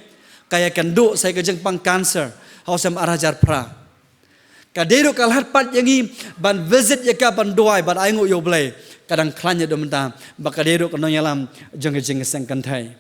ka ïakynduh sa ïa ka jingpang cancer ha u snem ar hajar phra. Ka dei ruh ka lad pat ïa ngi ban visit ïa ka, ban duwai, ban ainguh ïa U Blei. Ka dang khlaiñ haduh mynta, ba ka dei ruh ka nongïalam jong ka jingïaseng kynthei.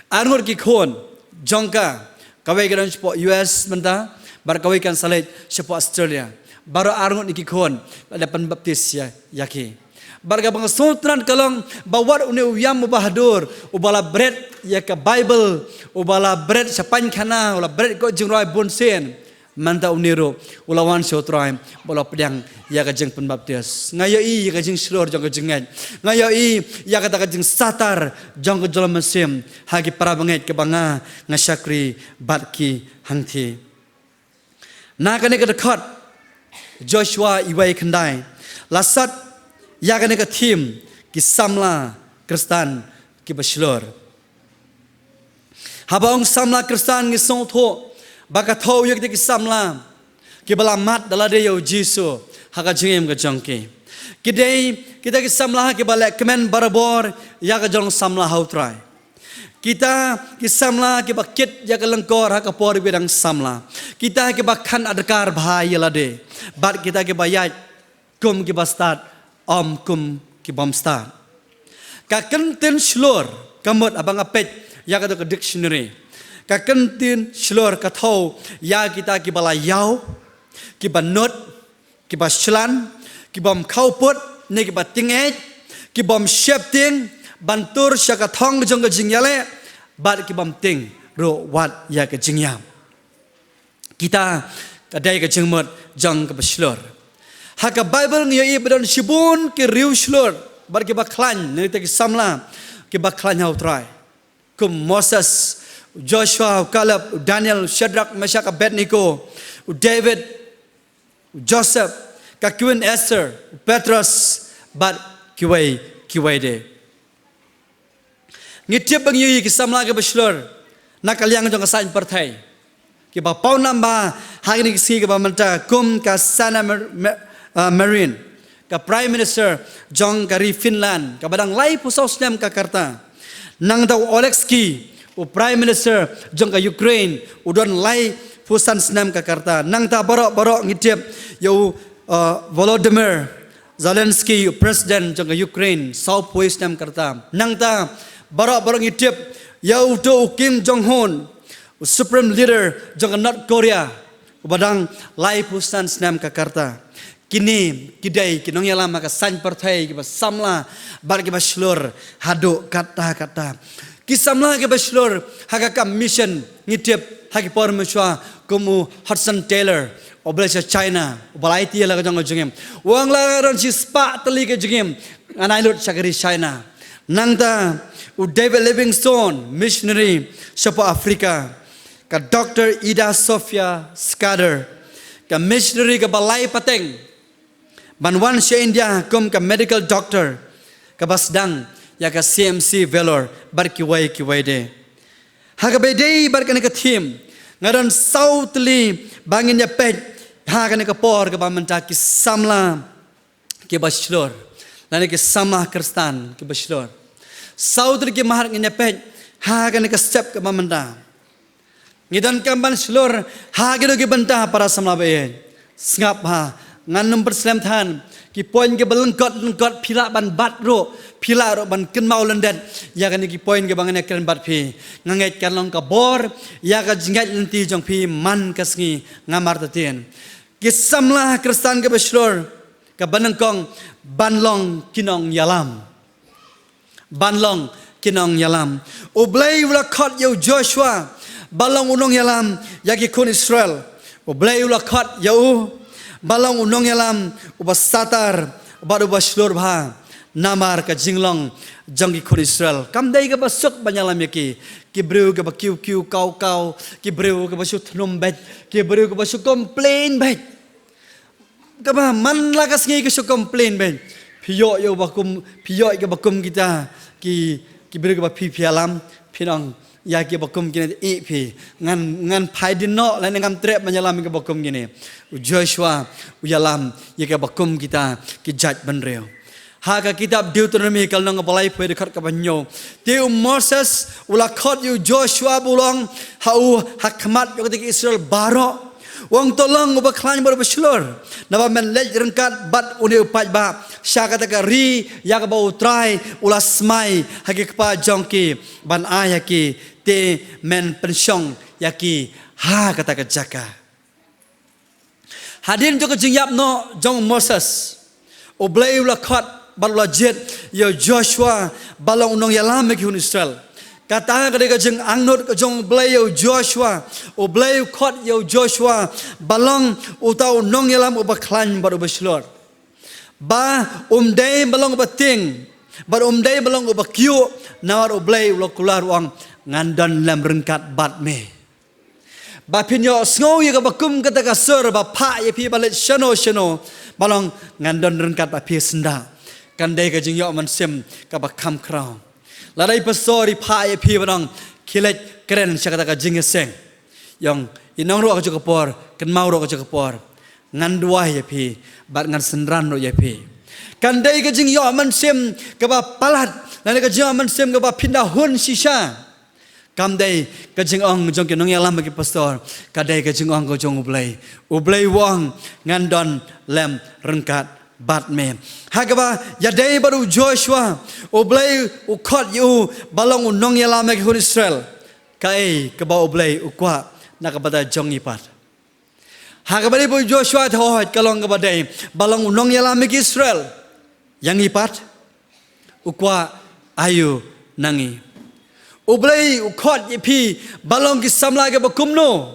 Arngut ki khun jong ka, kawei ka don shapoh U S mynta, bad kawei kan sa leit shapoh Australia. Baroh arngut ki khun la dep pynbaptis ïa, ïa ki. Bad kaba nga sngewtynnat ka long ba wat une u ïam u bahadur, uba la bret ïa ka Baibl, uba la bret sha paikhana, u la bret ko jingrwai bun sien. Mynta une ruh u la wan sha U Trai, ba u la pdiang ïa ka jingpynbaptis. Nga ïohi ïa ka jingshlur jong ka jingngeit. Nga ïohi ïa kata ka jingsatar jong ka jong mynsiem ha ki para bangeit kiba nga, nga shakri bad ki hangthie. Na kane ka dkhot Joshua iwei khyndai, la sot ïa kane ka theme, ki samla Khristan kiba shlur. Haba ong samla Khristan ngi sngewthuh ba ka thew ïa kita ki samla kiba la mad da lade ïa u Jisu ha ka jingim ka jong ki. Ki dei kita ki samla kiba leh kmen barabor ïa ka jong samla ha U Trai. Kita ki samla kiba kit ïa ka lyngkor ha ka por ba dang samla. Kita kiba khang adkar bha ïa lade. Bad kita kiba ïaid kum kiba stad, ym kum ki bym stad. Ka kyntien shlur, ka mut haba nga peit ïa kata ka dictionary, ka kyntien shlur ka thew ïa kita kiba la ïaw, kiba nud, kiba shlan, ki bym khawpud ne kiba tyngeh, ki bym sheptieng ban tur sha ka thong jong ka jingïaleh, bad ki bym tieng ruh wat ïa ka jingïap. Kita ka dei ka jingmut jong kaba shlur. Ha ka Baibl ngi ïohi ba don shibun ki riew shlur bad kiba khlaiñ, ne kita ki samla kiba khlaiñ ha U Trai, kum Moses, Joshua, Caleb, Daniel, Shadrach, Meshach, Abednego, David, Joseph, ka Queen Esther, Petros, bad kiwei kiwei de. Ngi tip ba ngi ïohi ki samla kiba shlur na ka liang jong ka saiñ pyrthei, kiba pawnam bha ha kine ki sngi kiba mynta, kum ka Sanna Mar-, Ma-, ah, Marin, ka Prime Minister jong ka ri Finland, kaba dang laiphew saw snem ka karta. Nangta u Oleksiy, u Prime Minister jong ka Ukraine, u don laiphew san snem ka karta. Nangta baroh baroh ngi tip ïa u, uh, Volodymyr Zelensky, u President jong ka Ukraine, sawphew snem ka karta. Nangta baroh baroh ngi tip ïa uto u Kim Jong Un, u Supreme Leader jong ka North Korea, uba dang laiphew san snem ka karta. Kine ki dei ki nongïalam ha ka saiñ pyrthei kiba samla bad kiba shlur haduh katta katta. Ki samla kiba shlur ha ka kam mission ngi tip ha ki por mynshuwa kum u Hudson Taylor, uba leit sha China, uba la aiti ïa la ka jong ka jingim. U ong la don shispah tylli ka jingim ngan ai lut sha ka ri China. Nangta u David Livingstone, missionary shapoh Africa. Ka Doctor Ida Sofia Skadar, ka missionary kaba lai pateng ban wan sha India kum ka medical doctor, kaba sdang ïa ka C M C Vellore, bad kiwei kiwei de. Ha kaba ïadei bad kane ka theme, nga don saw tylli ba ngin ïa peit ha kane ka por kaba mynta, ki samla kiba shlur, lane ki samla Khristan kiba shlur. Saw tylli ki mahar ngin ïa peit ha kane ka step kaba mynta. Ngi donkam ban shlur ha kito ki bynta, para samla ba ïeit. Sngap ha, ngan ym pynslem than. Ki point kiba lyngkot lyngkot phi lah ban bat ruh, phi lah ruh ban kynmaw lyndet ïa kane ki point kiba ngan ïa kren bad phi. Nga ngeit kan long ka bor ïa ka jingngeit lynti jong phi man ka sngi, nga martatien. Ki samla Khristan kiba shlur, kaba nyngkong, ban long ki nongïalam. Ban long ki nongïalam. U Blei u la khot ïa u Joshua ba long u nongïalam ïa ki khun Israel. U Blei u la khot ïa u ba long u nongïalam uba satar bad uba shlur bha. Namar ka jinglong jong ki khun Israel kam dei kaba suk ban ïalam ïa ki. Ki briew kiba kiew kiew kaw kaw, ki briew kiba shu thnum beit, ki briew kiba shu complain beit. Kaba man la ka sngi ki shu complain beit. Phi ïoh ïa uba kum, phi ïoh ïa kaba kum kita, ki, ki briew kiba phi phi ïalam, phin ong ïa kiba kum kine ïa phi. Ngan, ngan phai dien noh lane ngam treh ban ïalam ïa kiba kum kine. U Joshua u ïalam ïa kiba kum kita ki jaitbynriew. Ha ka kitab Deuteronomi ka lynnong kaba laiphew, dkhot kaba hynñiew. Te u Moses u la khot ïa u Joshua ba u long ha u ha khmat jong kita ki Israel baroh. U ong, to long uba khlaiñ bad uba shlur, naba men leit ryngkat bad une u paidbah sha kata ka ri ïa kaba U Trai u la smai ha ki kpa jong ki ban ai ha ki, te men pynshong ïa ki ha kata ka jaka. Hadien jong ka jingïap noh jong u Moses, U Blei u la khot bad u la jied ïa u Joshua ba long u nongïalam ïa ki khun Israel. Kata ka dei ka jingangnud ka jong U Blei ïa u Joshua. U Blei u khot ïa u Joshua ba long uta u nongïalam uba khlaiñ bad uba shlur. Ba um dei ba long uba tieng, bad um dei ba long uba kyiuh, namar U Blei u la kular, u ong, ngan don lem ryngkat bad me. Ba phin ïohsngew ïa kaba kum kata ka sur ba phah ïa phi ban leit shano shano, ba long ngan don ryngkat bad phi, syndah. Kan dei ka jingïoh mynsiem kaba kham khraw. Lada i pastor i phah ïa phi ban ong, khie leit kren sha kata ka jingïaseng, i ong, i nong ruh ka jaka por, kynmaw ruh ka jaka por, ngan duwai ïa phi bad ngan synran ruh ïa phi. Kan dei ka jingïoh mynsiem kaba palat, lane ka jingïoh mynsiem kaba phin da hun shisha. Kam dei ka jingong jong ki nongïalam bad ki pastor, ka dei ka jingong ka jong U Blei. U Blei u ong, ngan don lem ryngkat bad me. Ha kaba ïadei bad u Joshua, U Blei u khot ïa u ba long u nongïalam ïa ki khun Israel. Kaei kaba U Blei u kwah na ka bynta jong ngi pat? Ha kaba ïadei bad u Joshua te hooid ka long kaba dei ba long u nongïalam ïa ki Israel. Ïa ngi pat, u kwah aïu na ngi? U Blei u khot ïa phi ba long ki samla kiba kumno?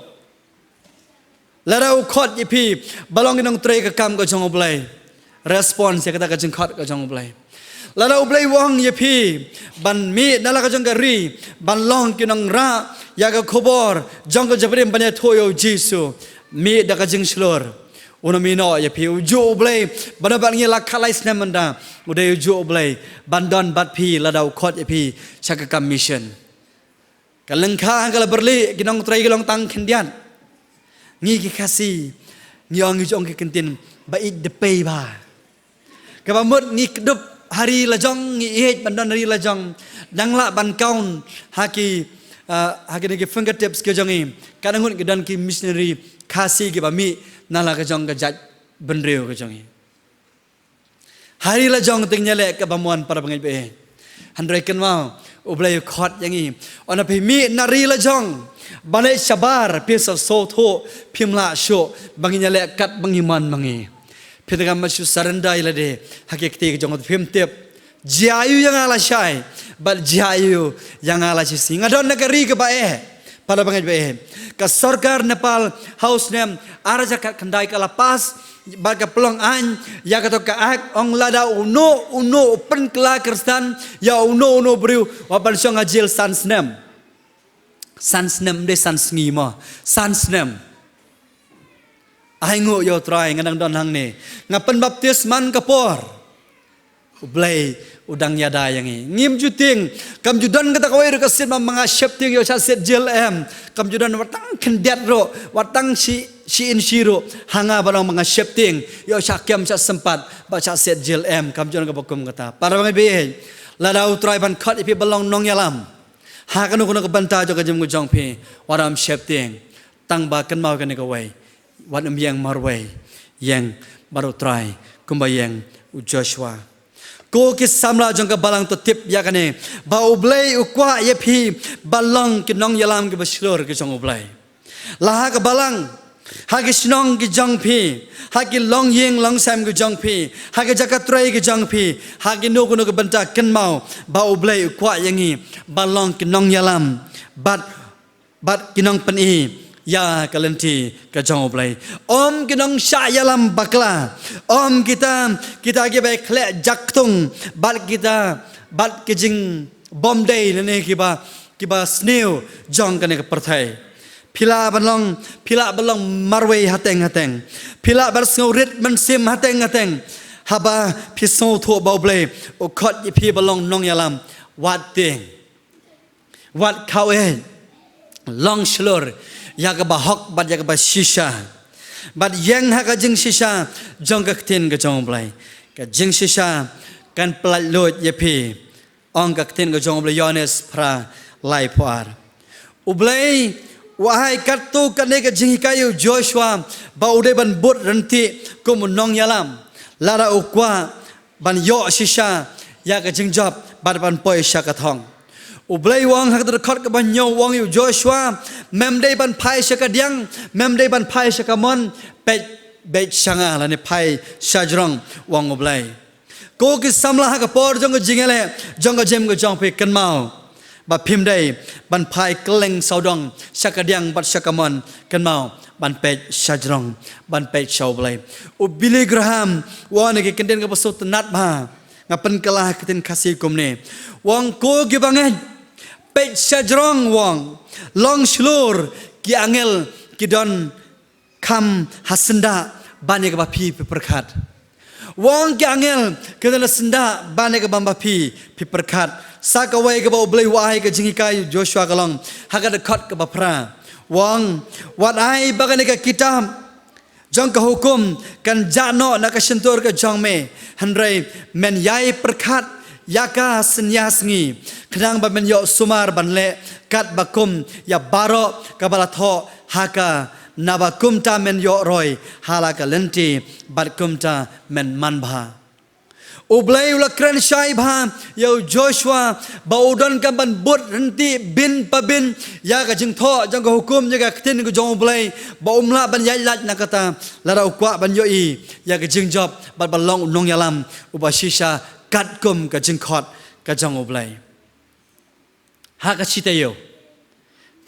Lada u khot ïa phi ba long ki nongtrei ka kam ka jong U Blei, response ïa kata ka jingkhot ka jong U Blei. Lada U Blei u ong ïa phi ban mih na la ka jong ka ri ban long ki nongrah ïa ka khubor jong ka jingpynim ban ïathuh ïa U Jisu, mih da ka jingshlur. Un ym ïehnoh ïa phi. U juh U Blei ban don bad ngi la khatlai snem mynta, u dei u juh U Blei ban don bad phi lada u khot ïa phi sha ka kam mission. Ka lyngkha ka la byrlih, ki nongtrei ki long tang khyndiat. Ngi ki Khasi ngi ong, ngi ju ong ki kyntien, ba ïeit da pei ba. Kaba mut ngi kdup ha ri la jong, ngi ïeit ban don ha ri la jong. Dang lah ban count ha ki, ah, ha kine ki fingertips ki jong ngi, katno ngut ki don ki missionary Khasi kiba mih na la ka jong ka jaitbynriew ka jong ngi. Ha ri la jong te ngi ïaleh kaba mon, para bangeit ba ïeit. Hynrei kynmaw, U Blei u khot ïa ngi. Ynda phi mih na ri la jong ban leit shabar, phi sa sngewthuh phim lah shuh ba ngin ïaleh katba ngi mon ma ngi. Phi te kam shu surrender ïa lade ha ki kti ka jong u, phim tip. Jia aïu ïa nga lashai bad jia aïu ïa nga lashisngi? Nga don na ka ri kaba eh. Para bangeit ba ïeit, ka sorkar Nepal ha u snem ar hajar khatkhyndai ka la pass bad ka pynlong aiñ ïa kato ka act, ong lada uno uno u pynkylla Khristan ïa uno uno u briew, wat ban shong ha jel san snem. San snem, ym dei san sngi mo, san snem. Ai nguh ïa U Trai, nga dang don hangne, nga pynbaptis man ka por. U Blei u dang ïada ïa ngi. Ngim ju tieng, kam ju don kata kawei ruh ka siat ba ma nga sheptieng ïoh shah siat jel em. Kam ju don, wat tang khyndiat ruh, wat tang shi, shi inshi ruh, ha nga ba long ma nga sheptieng ïoh shah kem shah sympat bad shah siat jel em. Kam ju don kaba kum kata. Para bangeit ba ïeit, lada U Trai ban khot ïa phi ban long nongïalam ha kano kano ka bynta jong ka jingim ka jong phi, wat ym sheptieng. Tang ba kynmaw kane kawei, wat ym ïeng marwei, ïeng bad U Trai kumba ïeng u Joshua. Ko ki samla jong ka balang, to tip ïa kane, ba U Blei u kwah ïa phi ban long ki nongïalam kiba shlur ki jong U Blei. La ha ka balang, ha ki shnong ki jong phi, ha ki longïing longsem ki jong phi, ha ki jaka trei ki jong phi, ha kino kino ki bynta, kynmaw ba U Blei u kwah ïa ngi ban long ki nongïalam bad bad ki nongpyni ïa ka lynti ka jong U Blei. Ym ki nongshah ïalam bakla, ym kita, kita kiba khleh jaktung bad kita, bad ki jingbymdei lane kiba, kiba sniew jong kane ka pyrthei. Phi lah ban long, phi lah ban long marwei hateng hateng. Phi lah ban sngewrit mynsiem hateng hateng. Haba phi sngewthuh ba U Blei u khot ïa phi ban long nongïalam, wat tieng, wat khaw eh, long shlur ïa kaba hok bad ïa kaba shisha. Bad ïeng ha ka jingshisha jong ka ktien ka jong U Blei. Ka jingshisha kan pyllait luid ïa phi. Ong ka ktien ka jong U Blei, Ïoannis phra, laiphew ar. U Blei u ai katto katne ka jinghikai ïa u Joshua ba u dei ban bud ryntih kum u nongïalam, lada u kwah ban ïoh shisha ïa ka jingjop bad ban poi sha ka thong. U Blei u ong ha ka dkhot kaba hynñiew, u ong ïa u Joshua, mem dei ban phai sha kadiang, mem dei ban phai sha kamon, peit, peit sha nga, lane phai shajrong, u ong U Blei. Ko ki samla, ha ka por jong ka jingïaleh jong ka jingim ka jong phi, kynmaw ba phim dei ban phai kylleng sawdong sha kadiang bad sha kamon, kynmaw ban peit shajrong, ban peit sha U Blei. U Billy Graham u ong ha ki kyntien kaba sngewtynnat bha, nga pynkylla ha ka ktien Khasi kumne. U ong, ko kiba ngeit, peit shajrong, u ong, long shlur, ki angel ki don kham ha syndah ban ïa kaba phi, phi pyrkhat. U ong, ki angel ki don ha syndah ban ïa kaba ma phi, phi pyrkhat. Sa kawei kaba U Blei u ai ka jinghikai ïa u Joshua ka long ha ka dkhot kaba phra. U ong, wat ai ba kane ka kitab jong ka hukum kan jah noh na ka shyntur ka jong me, hynrei men ïai pyrkhat ïa ka synñia sngi, khnang ba men ïoh sumar ban leh katba kum ïa baroh kaba la thoh ha ka, naba kumta men ïoh roi ha la ka lynti bad kumta men manbha. U Blei u la kren shai bha ïa u Joshua ba u donkam ban bud ryntih bynta bynta ïa ka jingthoh jong ka hukum, ïa ka ktien ka jong U Blei, ba um lah ban ïaid lait na kata lada u kwah ban ïohi ïa ka jingjop bad ban long u nongïalam uba shisha katkum ka jingkhot ka jong U Blei. Ha ka shi taïew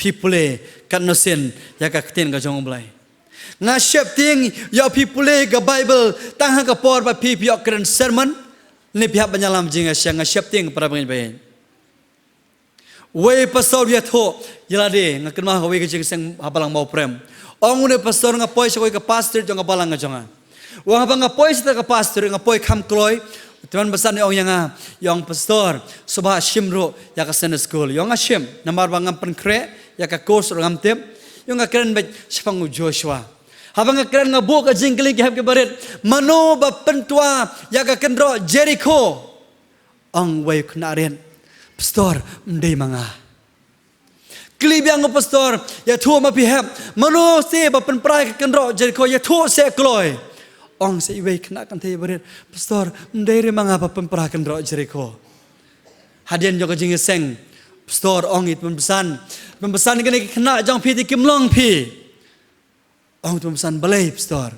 phi pule katno sien ïa ka ktien ka jong U Blei. Nga sheptieng ïoh phi pule ka Baibl tang ha ka por ba phi, phi ïoh kren sermon ne phi hap ban ïalam jingïaseng, nga sheptieng para bangeit ba ïeit. Wei pastor ïathuh ïa lade, nga kynmaw ha kawei ka jingseng ha balang Mawprem. Ong une pastor, nga poi sha kawei ka pastor jong ka balang ka jong nga. U ong, haba nga poi sha ka pastor, nga poi kham kloi. Te man basan i ong ïa nga, i ong, pastor, sngewbha shim ruh ïa ka Sunday school. I ong nga shim, namar ba ngam pynkhreh ïa ka course ruh ngam tip. I ong nga kren beit shaphang u Joshua. Haba nga kren nga buh ka jingkylli ki hep ki barit, mano ba pyntwa ïa ka kynroh Jerikho? Ong wei u khynnah rit, pastor, ym dei ma nga. Kylli biang u pastor, ïathuh ma phi hep, mano seh ba pynpra ïa ka kynroh Jerikho, ïathuh seh kloi. Ong seh iwei i khynnah kynthei barit, pastor, ym dei re ma nga ba pynpra kynroh Jerikho. Hadien jong ka jingïaseng, pastor ong ïa i tymmen basan, tymmen basan, kine ki khynnah jong phi te kim long phi. Ong tymmen basan, balei pastor?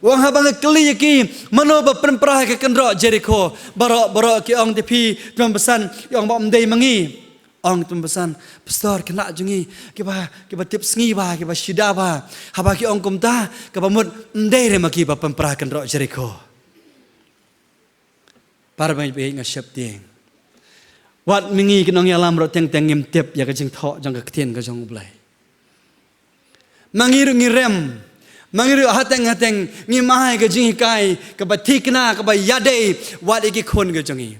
U ong haba nga kylli ïa ki, mano ba pynpra ïa ka kynroh Jerikho, baroh baroh ki ong te phi tymmen basan, i ong ba ym dei ma ngi. Ong tymmen basan, pastor, khynnah jong ngi kiba, kiba tip sngi bha, kiba shida bha, haba ki ong kumta, kaba mut ym dei re ma ki ba pynpra kynroh Jerikho. Para bangeit ba ïeit, nga sheptieng wat ma ngi ki nongïalam ruh teng teng ngim tip ïa ka jingthoh jong ka ktien ka jong U Blei. Ma ngi ruh ngi rem, ma ngi ruh hateng hateng ngim ai ka jinghikai kaba thikna, kaba ïadei wat ïa ki khun ka jong ngi.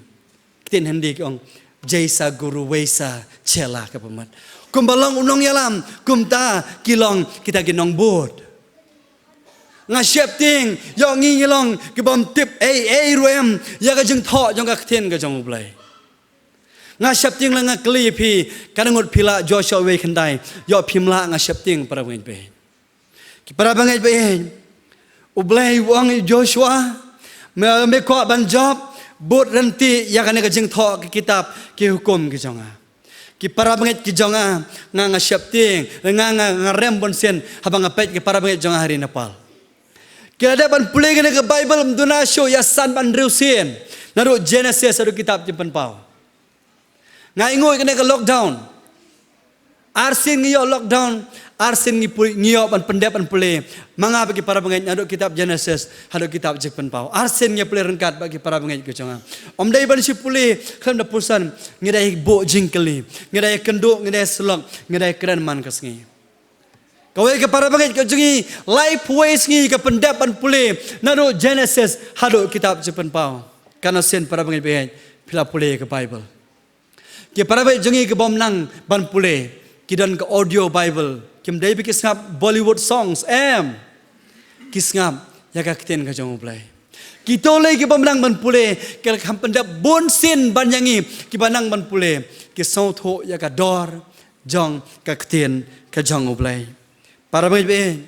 Ktien Hindi ki ong, jaisa guru waisa chela, kaba mut kumba long u nongïalam, kumta ki long kita ki nongbud. Nga sheptieng ïoh ngi ngi long kibym tip ei ei ruh em ïa ka jingthoh jong ka ktien ka jong U Blei. Nga sheptieng lada nga kylli ïa phi, katno ngut phi lah Joshua wei khyndai, ïoh phim lah, nga sheptieng para bangeit ba ïeit. Ki para bangeit ba ïeit, U Blei u ong ïa u Joshua, me, me kwah ban jop, bud ryntih ïa kane ka jingthoh ka kitab ki hukum ki jong nga. Ki para bangeit ki jong nga, nga, nga sheptieng, nga, nga, nga rem bunsien haba nga peit ki para bangeit jong nga ha ri Nepal. Ki la dep ban pule kane ka Baibl ym duna shuh ïa san bad hynriew sien, naduh Genesis haduh kitab Jingpynpaw. Nga ainguh ïa kane ka lockdown. Arsien ngi ïoh lockdown, arsien ngi pule, ngi ïoh ban pyndep ban pule. Ma nga bad ki para bangeit naduh kitab Genesis haduh kitab Jingpynpaw. Arsien ngi pule ryngkat bad ki para bangeit ka jong nga. Ym dei ban shu pule khlem da pyrshang, ngi dei buh jingkylli, ngi dei kynduh, ngi dei syllok, ngi dei kren man ka sngi. Kawei ka para bangeit ka jong ngi, laiphew wei sngi ka pyndep ban pule naduh Genesis haduh kitab Jingpynpaw. Katno sien para bangeit bangeit phi la pule ka Bible? Ki para bangeit jong ngi ki bym nang ban pule, ki don ka audio Bible. Kim dei ba ki sngap Bollywood songs, em. Ki sngap ïa ka ktien ka jong U Blei. Kito lei ki bym nang ban pule, ki la kham pyndep bun sien ban ïa ngi kiba nang ban pule, ki sngewthuh ïa ka dor jong ka ktien ka jong U Blei. Para bangeit bangeit,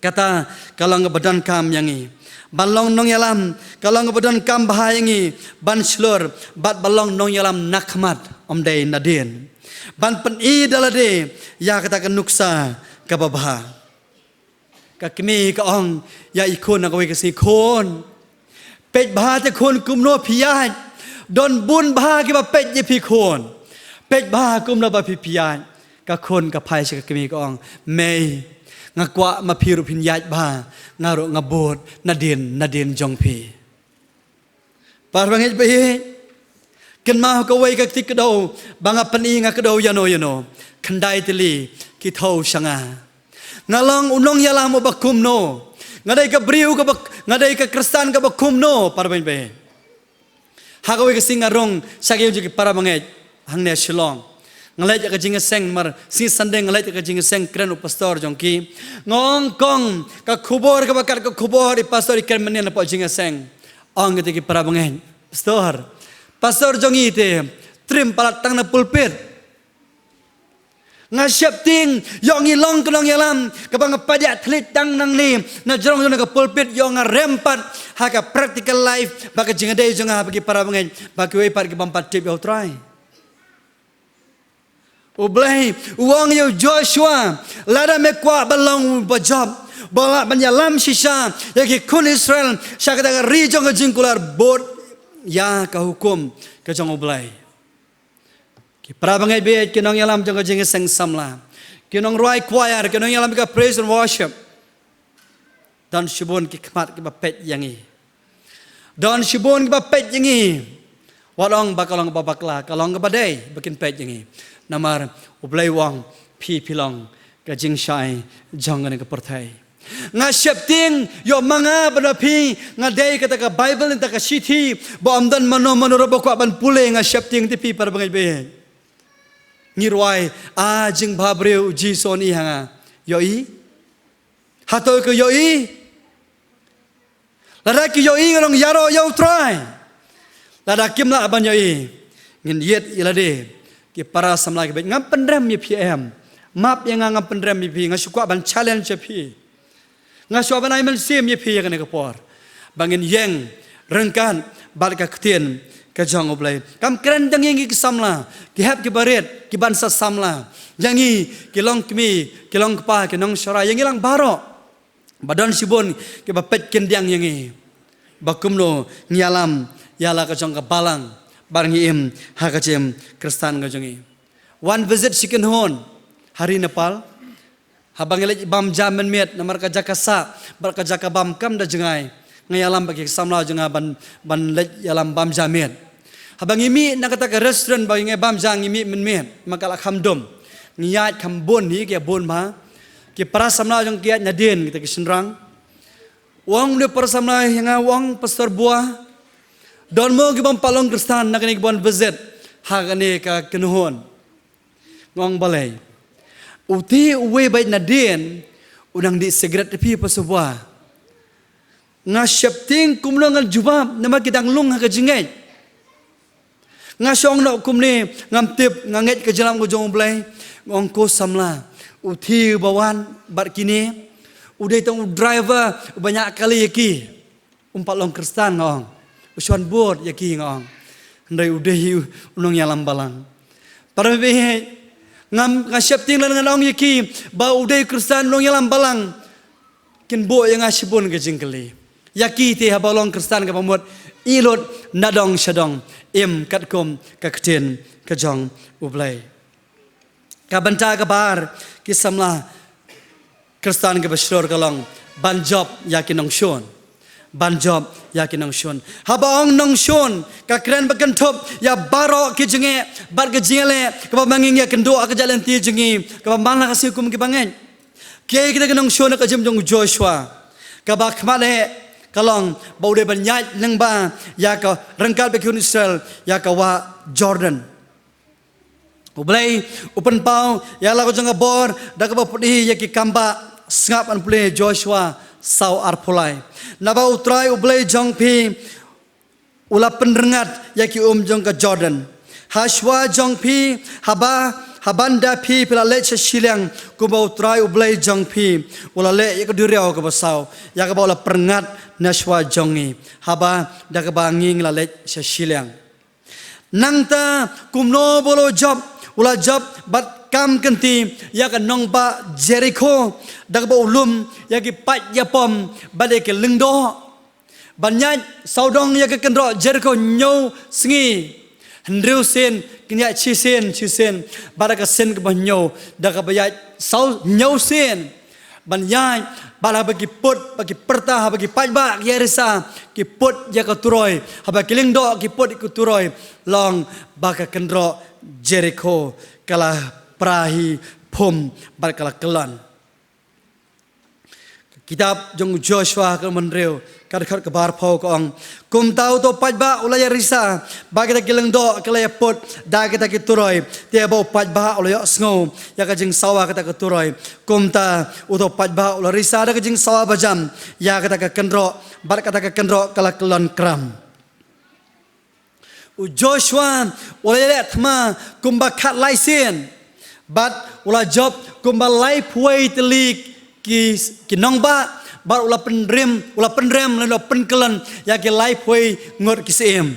kata ka long kaba donkam ïa ngi. Ban long nongïalam ka long kaba donkam bha ïa ngi, ban shlur bad ban long nongïalam na khmat, ym dei nadien. Ban pyni da lade ïa kata ka nuksa kaba bha. Ka kmie ka ong ïa i khun ha kawei ka sngi, khun, peit bha te khun kumno phi ïaid. Don bun bha kiba peit ïa phi khun. Peit bha kumno ba phi phi ïaid. Ka khun ka phai sha ka kmie ka ong, mei, nga kwah ma phi ruh phin ïaid bha, nga ruh nga bud nadien nadien jong phi. Para bangeit bangeit, kynmaw kawei ka kti kdew ba nga pyni, nga kdew ïano ïano, khyndai tylli ki thew sha nga. Nga long u nongïalam uba kumno? Nga dei ka briew kaba, nga dei ka Khristan kaba kumno, para bangeit bangeit? Ha kawei ka sngi nga rung sha ka ïing jong ki para bangeit hangne Shillong. Nga leit ïa ka jingïaseng, mar sngi Sunday nga leit ïa ka jingïaseng kren u pastor jong ki. Nga ong, kong, ka khubor kaba kat ka khubor i pastor i kren mynne na pdeng jingïaseng. Ong kata ki para bangeit, pastor, pastor jong ngi te trim palat tang na pulpit. Nga sheptieng ïoh ngi long ka nongïalam kaba nga padiah thylliej tang nangne na jrong jong ka pulpit, ïoh nga rem pat ha ka practical life, ba ka jingïadei jong nga bad ki para bangeit, ba kiwei pat ki bym pat tip ïa U Trai. U Blei u ong ïa u Joshua, lada me kwah ban long uba jop, ba lah ban ïalam shisha ïa ki khun Israel sha kata ka ri jong ka jingkular, bud ïa ka hukum ka jong U Blei. Ki para bangeit bangeit, ki nongïalam jong ka jingïaseng samla, ki nongrwai choir, ki nongïalam ka praise and worship, don shibun ki khmat kiba peit ïa ngi. Don shibun kiba peit ïa ngi. Wat ong ba ka long kaba bakla, ka long kaba dei ba kin peit ïa ngi. Namar U Blei u ong, phi phi long ka jingshai jong kane ka pyrthei. Nga sheptieng ïoh ma nga bad ma phi nga dei kata ka Bible, kata ka shithi ba ym don mano mano ruh ba kwah ban pule. Nga sheptieng te phi para bangeit bangeit. Ngi rwai, a jingbhabriew Jisu un ïohi ha nga. Ïohi? Hato ki ïohi? Lada ki ïohi, nga ong ïaroh ïa U Trai. Lada kim lah ban ïohi, ngin ïit ïa lade. Ki para samla ki bangeit, ngam pynrem ïa phi em. Map ïa nga, ngam pynrem ïa phi, nga shu kwah ban challenge ïa phi. Nga shu ban ai mynsiem ïa phi ïa kane ka por ba ngin ïeng ryngkat bad ka ktien ka jong U Blei. Kam kren tang ïa ngi ki samla, ki hep ki barit, ki ban sa samla, ïa ngi ki longkmie, ki longkpa, ki nongshakri, ïa ngi lang baroh. Ba don shibun kiba peit kyndiang ïa ngi ba kumno ngi ïalam ïa la ka jong ka balang, ba ngi im ha ka jingim Khristan ka jong ngi. Wan visit shi kynhun ha ri Nepal. Haba ngi leit bam ja mynmiet namar ka jaka sah bad ka jaka bam kam da jngai, nga ïalam bad ki samla jong nga ban, ban leit ïalam bam ja miet. Haba ngi mih na kata ka restaurant ba ngi bam ja, ngi mih mynmiet, ma ka la kham dum. Ngi ïaid kham bun hi, ki ïa bun bha. Ki para samla jong ngi ki ïaid nadien, kita ki shynrang. U ong une u para samla ïa nga, u ong, Pastor Bua, don mo ki bym pat long Khristan na kane ki wan visit ha kane ka kynhun? Nga ong balei? Uti uwei ba ïaid nadien u nang dih cigarette, phi, Pastor Bua. Nga sheptieng kumno ngan jubab namar ki dang lung ha ka jingngeit. Nga shong noh kumne, ngam tip, nga ngeit ka jingïalam ka jong U Blei. Nga ong, ko samla, uti uba wan bad kine u dei tang u driver uba ñiah kali ïa ki. Um pat long Khristan, nga ong. U shu wan bud ïa ki, nga ong. Hynrei u dei hi u nongïalam balang. Para bangeit, ngam, nga sheptieng lada ngan ong ïa ki ba u dei Khristan u nongïalam balang, kin buh ïa nga shibun ka jingkylli. Ïa ki te haba long Khristan kaba mut, ïeh lut na dong sha dong, im katkum ka ktien ka jong U Blei. Ka bynta kaba ar, ki samla Khristan kiba shlur, ka long ban jop ïa ki nongshun. Ban jop ïa ki nongshun. Haba ong nongshun, ka kren ba kynthup ïa baroh ki jingeh bad ki jingeh kaba ma ngi ngi ïakynduh ha ka jingïaid lynti jong ngi, kaba man la ka sngi kum kiba ngeit. Kiei kita ki nongshun ha ka jingim jong u Joshua? Kaba khmat eh ka long ba u dei ban ïaid lyngba ïa ka, ryngkat bad ki khun Israel, ïa ka wah Jordan. U Blei u pynpaw ïa la ka jong ka bor da kaba put ïa ki kambah. Sngap, ngan pule Joshua saw arphew lai. Naba U Trai U Blei jong phi u la pynrngat ïa ki um jong ka Jordan ha shuwa jong phi, haba, haba ynda phi, phi la leit sha shiliang, kumba U Trai U Blei jong phi u la leh ïa ka duriaw kaba saw, ïa kaba u la pynrngat na shuwa jong ngi, haba da kaba ngi ngi la leit sha shiliang. Nangta kumno ba u la jop? U la jop bad kam kynti ïa ka nongbah Jerikho, da kaba u lum ïa ki paid ïapom bad ïa ki lyngdoh. Ban ïaid sawdong ïa ka kynroh Jerikho hynñiew sngi, hynriew sien, kin ïaid shisien shisien, bad ha ka sien kaba hynñiew da kaba ïaid saw hynñiew sien. Ban ïaid bad haba ki put, ba ki pyrta, haba ki paidbah ki ïarisa ki put ïa ka turoi, haba ki lyngdoh ki put ïa ka turoi, long ba ka kynroh Jerikho ka la pra hi phum bad ka la kyllon. Kitab jong u Joshua ka lynnong hynriew, ka dkhot kaba arphew ka ong: Kumta uto u paidbah u la ïarisa ba kita ki lyngdoh ki la ïaput da kita ki turoi, te ba u paidbah u la ïohsngew ïa ka jingsawa kata ka turoi. Kumta uto u paidbah u la risa da ka jingsawa bajam ïa kata ka kynroh, bad kata ka kynroh ka la kyllon kram. U Joshua u la ïaleh thma kumba khatlai sien, bad u la jop kumba laiphew tylli ki, ki nongbah, bad u la pynrem, u la pynrem lane u la pynkyllon ïa ki laiphew ngut ki syiem.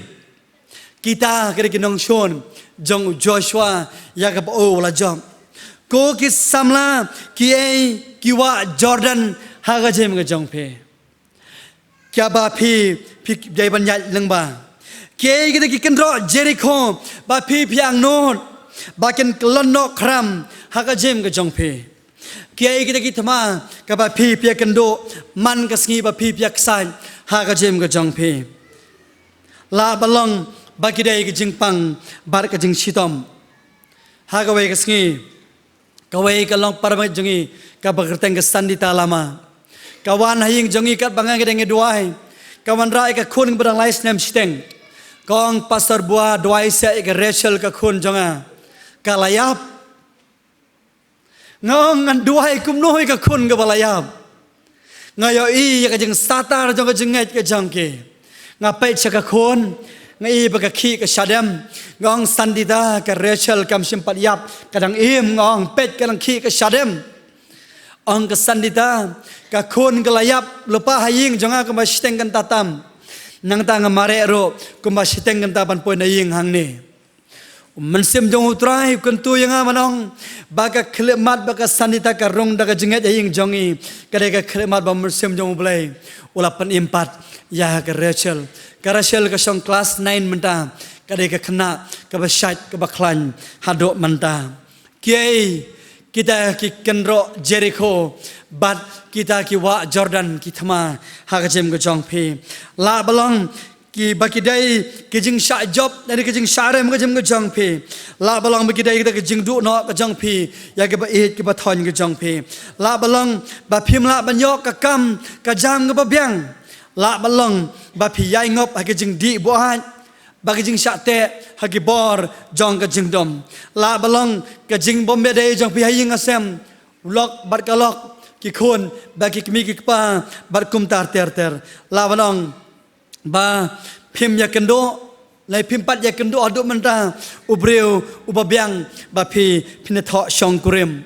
Kita ki dei ki nongshun jong u Joshua ïa kaba u la jop. Ko ki samla, kiei ki wah Jordan ha ka jingim ka jong phi? Kiei ba phi, phi dei ban ïaid lyngba? Kiei kita ki kynroh Jerikho ba phi, phi angnud ba kin kyllon noh kram ha ka jingim ka jong phi? Kiei kita ki thma kaba phi, phi ïakynduh man ka sngi ba phi, phi ïaksaid ha ka jingim ka jong phi? Lah ba long ba ki dei ka jingpang bad ka jingshitom. Ha kawei ka sngi, kawei ka longparbangeit jong ngi kaba kyrteng ka Sandita Lama ka wan ha ïing jong ngi katba nga ka dang ïa duwai. Ka wanrah ïa ka khun ba dang lai snem shiteng. Ka ong, "Pastor Bua, duwai seh ïa ka Rachel, ka khun jong nga, ka la ïap." Nga ong, "Ngan duwai kumno ïa ka khun kaba la ïap?" Nga ïohi ïa ka jingsatar jong ka jingngeit ka jong ki. Nga peit sha ka khun, nga i ba ka khih ka shadem. Nga ong, "Sandita, ka Rachel kam shym pat ïap, ka dang im," nga ong, "peit ka dang khih ka shadem." Ong ka Sandita, "Ka khun ka la ïap lypa ha ïing jong nga kumba shiteng kynta tam. Nangta nga mareh ruh kumba shiteng kynta ban poi na ïing hangne." U Mynsiem jong U Trai u kyntu ïa nga ban ong ba ka khyllipmat ba ka Sandita ka rung da ka jingngeit ha ïing jong ngi, ka dei ka khyllipmat ba u Mynsiem jong U Blei u la pynim pat ïa ka Rachel. Ka Rachel ka shong klas nine mynta, ka dei ka khynnah kaba shait kaba khlaiñ haduh mynta. Kiei kita ki kynroh Jerikho bad kita ki wah Jordan ki thma ha ka jingim ka jong phi? Lah ba long ki, ba ki dei ki jingshah jop, lane ki jingshah rem ha ka jingim ka jong phi. Lah ba long ba ki dei kita ki jingduh noh ka jong phi ïa kiba ïeit kiba thoiñ ka jong phi. Lah ba long ba phim lah ban ïoh ka kam ka jam kaba biang. Lah ba long ba phi ïai ngop ha ki jingdih buaid bad ki jingshah teh ha ki bor jong ka jingdum. Lah ba long ka jingbym ïadei jong phi ha ïing ha sem, u lok bad ka lok, ki khun bad ki kmie ki kpa bad kumta ter ter. Lah ba long ba phim ïakynduh, lane phim pat ïakynduh haduh mynta u briew uba biang ba phi, phin ïathoh shongkurim.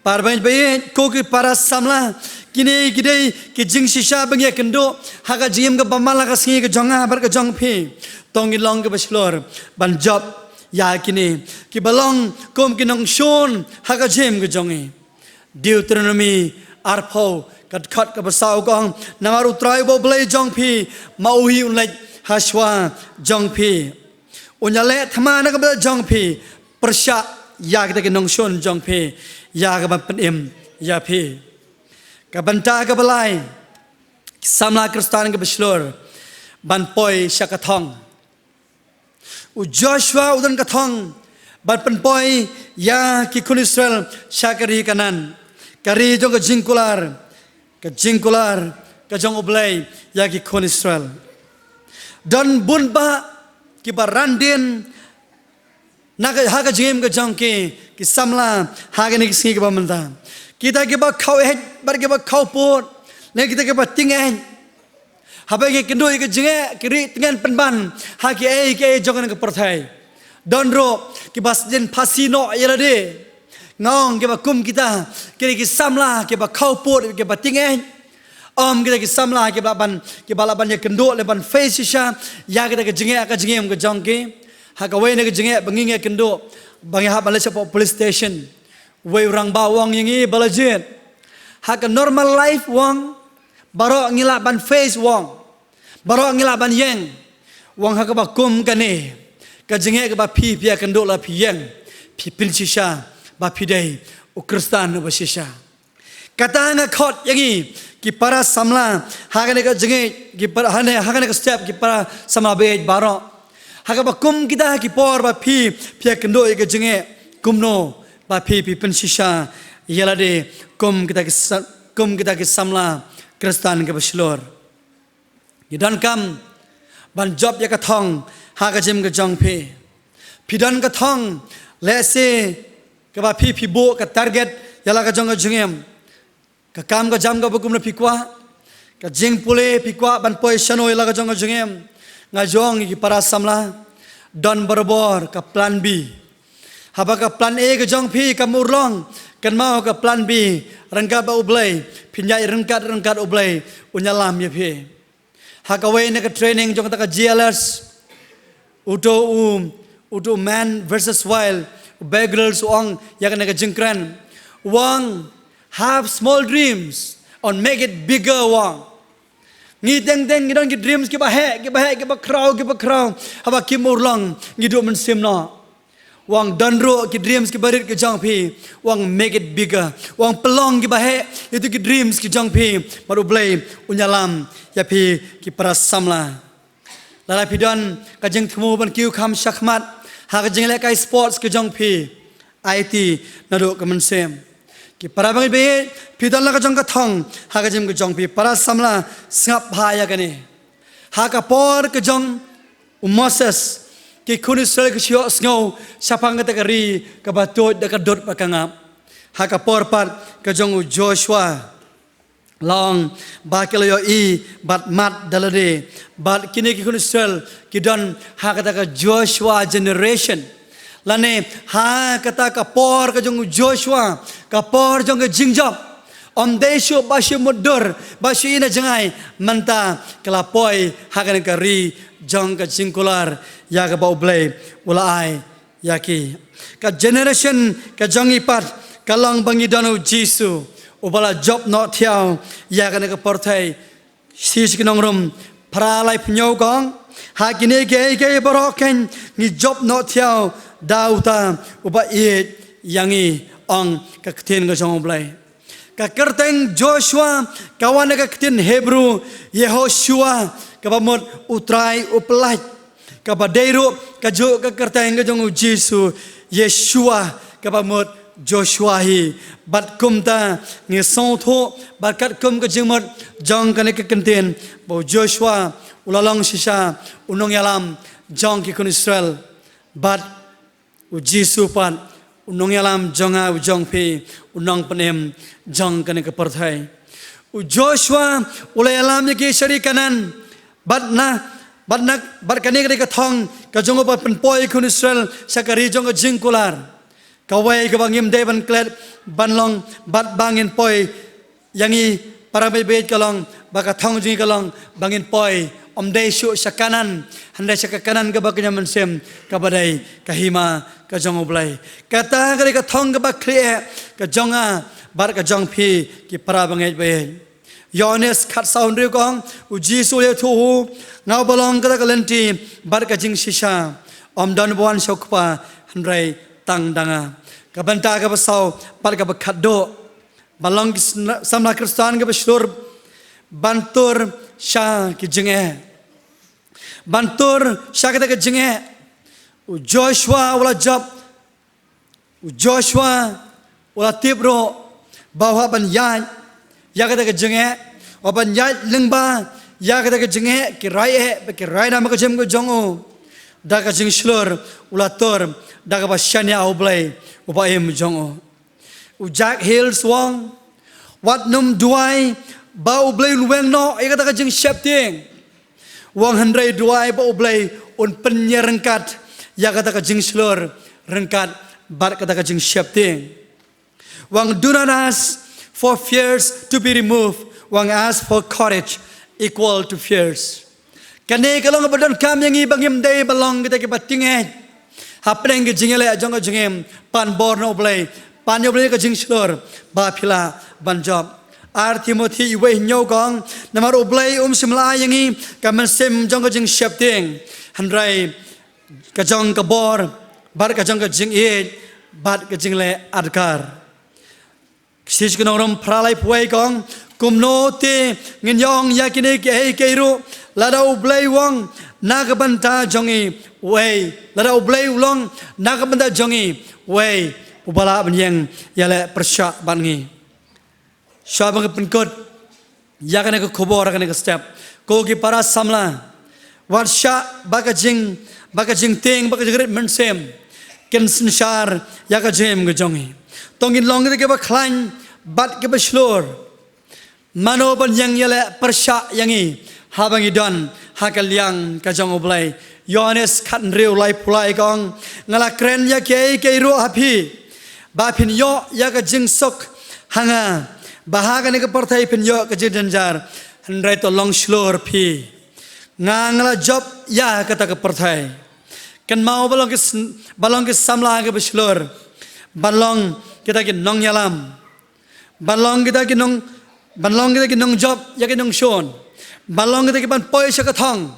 Para bangeit ba ïeit, ko ki para samla, kine ki dei ki jingshisha ba ngi ïakynduh ha ka jingim kaba man la ka sngi ka jong nga bad ka jong phi. To ngin long kiba shlur ban jop ïa kine kiba long kum ki nongshun ha ka jingim ka jong ngi. Deuteronomi arphew, ka dkhot kaba saw ka ong, "Namar U Trai uba U Blei jong phi, ma u hi un leit ha shuwa jong phi. Un ïaleh thma na ka bynta jong phi, pyrshah ïa kita ki nongshun jong phi, ïa ka ban pynim ïa phi. Ka bynta kaba lai, ki samla Khristan kiba shlur ban poi sha ka thong. U Joshua u don ka thong ban pynpoi ïa ki khun Israel sha ka ri Kanaan, ka ri jong ka jingkular, ka jingkular ka jong U Blei ïa ki khun Israel. Don bun bah kiba ran dien na ka, ha ka jingim ka jong ki, ki samla ha kine ki sngi kiba mynta. Kita kiba khaw eh bad kiba khaw pud, ne kita kiba tieng eh. Haba ngi kynduh ïa ka jingeh, ki rieh tngen pynban ha kiei kiei jong kane ka pyrthei. Don ruh kiba sdien phasi noh ïa lade. Nga ong kiba kum kita, ki dei ki samla kiba khaw pud, kiba tieng eh. Ym kita ki samla kiba lah ban, kiba lah ban ïakynduh lane ban face shisha ïa kita ka jingeh ha ka jingim ka jong ki. Ha kawei na ka jingeh ba ngi ïakynduh, ba ngi hap ban leit shapoh police station, uwei u rangbah u ong ïa ngi, Bah Lajied, ha ka normal life, u ong, baroh ngi lah ban face, u ong, baroh ngi lah ban ïeng. U ong, ha kaba kum kane ka jingeh kaba phi, phi ïakynduh, la phi ïeng, phi pynshisha ba phi dei u Khristan uba shisha. Kata nga khot ïa ngi ki para samla ha kane ka jingeh, ki para, hane, ha kane ka step, ki para samla baieit baroh. Ha kaba kum kita, ha ki por ba phi, phi ïakynduh ïa ka jingeh, kumno ba phi, phi pynshisha ïa lade kum kita ki sa-, kum kita ki samla Khristan kiba shlur. Ngi donkam ban jop ïa ka thong ha ka jingim ka jong phi. Phi don ka thong, lehse kaba phi, phi buh ka target ïa la ka jong ka jingim. Ka kam ka jam kaba kumno phi kwah, ka jingpule phi kwah ban poi shano ïa la ka jong ka jingim. Nga ju ong ïa ki para samla, don barabor ka plan B. Haba ka plan A ka jong phi kam urlong, kynmaw ka plan B, ryngkat bad U Blei, phin ïaid ryngkat ryngkat, U Blei un ïalam ïa phi. Ha kawei na ka training jong kata ka G L S, uto u, uto u Man versus Wild, u Bear Grylls u ong ïa kane ka jingkren. U ong, "Have small dreams and make it bigger," u ong. Ngi teng teng ngi don ki dreams kiba heh, kiba heh, kiba khraw, kiba khraw. Haba kim urlong, ngi duh mynsiem noh. U ong, don ruh ki dreams kiba rit ki jong phi. U ong, make it bigger. U ong, pynlong kiba heh ïa kito ki dreams ki jong phi, bad U Blei un ïalam ïa phi, ki para samla. Lada phi don ka jingthmu ban kiew kham shakhmat ha ka jinglehkai sports ki jong phi, aiti naduh ka mynsiem. Ki para bangeit baieit, phi don la ka jong ka thong ha ka jingim ka jong phi. Para samla, sngap bha ïa kane. Ha ka por ka jong u Moses, ki khun Israel ki shu ïohsngew shaphang kata ka ri kaba tuid da ka dud bad ka ngap. Ha ka por pat ka jong u Joshua, la ong ba ki la ïohi bad mad da lade. Bad kine ki khun Israel ki don ha kata ka Joshua generation, lane ha kata ka por ka jong u Joshua, ka por jong ka jingjop. Ym dei shuh ba shu mutdur, ba shu ïa na jngai, mynta ki la poi ha kane ka ri jong ka jingkular ïa kaba U Blei u la ai ïa ki. Ka generation ka jong ngi pat ka long ba ngi don u Jisu, uba la jop noh thiaw ïa kane ka pyrthei. Shi shi ki nongrum phra lai phew hynñiew ka ong, ha kine kiei kiei baroh keiñ ngi jop noh thiaw da uta uba ïeit ïa ngi, ong ka ktien ka jong U Blei. Ka kyrteng Joshua ka wan na ka ktien Hebru Yehoshua, kaba mut U Trai u pyllait. Kaba dei ruh kajuh ka kyrteng ka jong u Jisu, Yeshua, kaba mut Joshua hi. Bad kumta ngi sngewthuh bad katkum ka jingmut jong kane ka kyntien, ba u Joshua u la long shisha u nongïalam jong ki khun Israel. Bad u Jisu pat u nongïalam jong nga, u jong phi, u nongpynim jong kane ka pyrthei. U Joshua u la ïalam ïa ki sha ri Kanaan, bad na, bad na, bad kane ka dei ka thong ka jong u ba pynpoi ïa ki khun Israel sha ka ri jong ka jingkular. Kawei kaba ngim dei ban klet ban long, bad ba ngin poi, ïa ngi para bangeit baieit, ka long ba ka thong jong ngi ka long ba ngin poi, ym dei shuh sha Kanaan, hynrei sha ka Kanaan kaba kynja mynsiem, kaba dei ka hima ka jong U Blei. Kata ka dei ka thong kaba khlieh ka jong nga bad ka jong phi, ki para bangeit baieit. Ïoannis khatsaw hynriew ka ong, u Jisu u la ïathuh, nga uba long kata ka lynti bad ka jingshisha. Ym don uba wan sha u Kpa hynrei tang da nga. Ka bynta kaba saw bad kaba khatduh, ban long ki sna- samla Khristan kaba shlur ban tur sha ki jingeh, ban tur sha kata ka jingeh. U Joshua u la jop, u Joshua u la tip ruh ba u hap ban ïaid ïa kata ka jingeh, u hap ban ïaid lyngba ïa kata ka jingeh, ki rai eh bad ki rai nam ha ka jingim ka jong u. Da ka jingshlur u la tur da kaba shaniah ha U Blei uba im jong u. U Jack Hill u ong, wat nym duwai ba U Blei un weng noh ïa kata ka jingsheptieng. U ong hynrei duwai ba U Blei un pynïaryngkat ïa kata ka jingshlur ryngkat bad kata ka jingsheptieng. U ong, do not ask for fears to be removed. U ong, ask for courage equal to fears. Kane ka long kaba donkam ïa ngi ba ngim dei ban long kita kiba tyngeh hapdeng ki jingïaleh jong ka jingim. Pan bor na U Blei, pan ïa U Blei ka jingshlur ba phi lah ban jop. Ar Timothi wei hynñiew ka ong, namar U Blei um shym la ai ïa ngi ka mynsiem jong ka jingsheptieng, hynrei ka jong ka bor bad ka jong ka jingïeit bad ka jingleh adkar. Ka shithi sha ki nong Rom phra laiphew wei ka ong, kumno te ngin ïa ong ïa kine kiei kiei ruh, lada U Blei u long na ka bynta jong ngi, uei, lada U Blei u long na ka bynta jong ngi, uei uba lah ban ïeng ïaleh pyrshah bad ngi? Shuwa ba ngi pynkut ïa kane ka khubor ha kane ka step, ko ki para samla, wat shah ba ka jing, ba ka jingtieng, ba ka jingrit mynsiem kin synshar ïa ka jingim ka jong ngi. To ngin long kita kiba khlaiñ bad kiba shlur. Mano ban ïeng ïaleh pyrshah ïa ngi haba ngi don ha ka liang ka jong U Blei? Ïoannis khathynriew laiphew lai ka ong, nga la kren ïa kiei kiei ruh ha phi ba phin ïoh ïa ka jingsuk ha nga, ba ha kane ka pyrthei phin ïoh ka jingjynjar, hynrei to long shlur phi. Nga, nga la jop ïa kata ka pyrthei. Kynmaw, ba long ki sn- ba long ki samla kiba shlur, ba long kita ki nongïalam, ba long kita ki nong, ba long kita ki nongjop ïa ki nongshun, ba long kita kiban poi sha ka thong,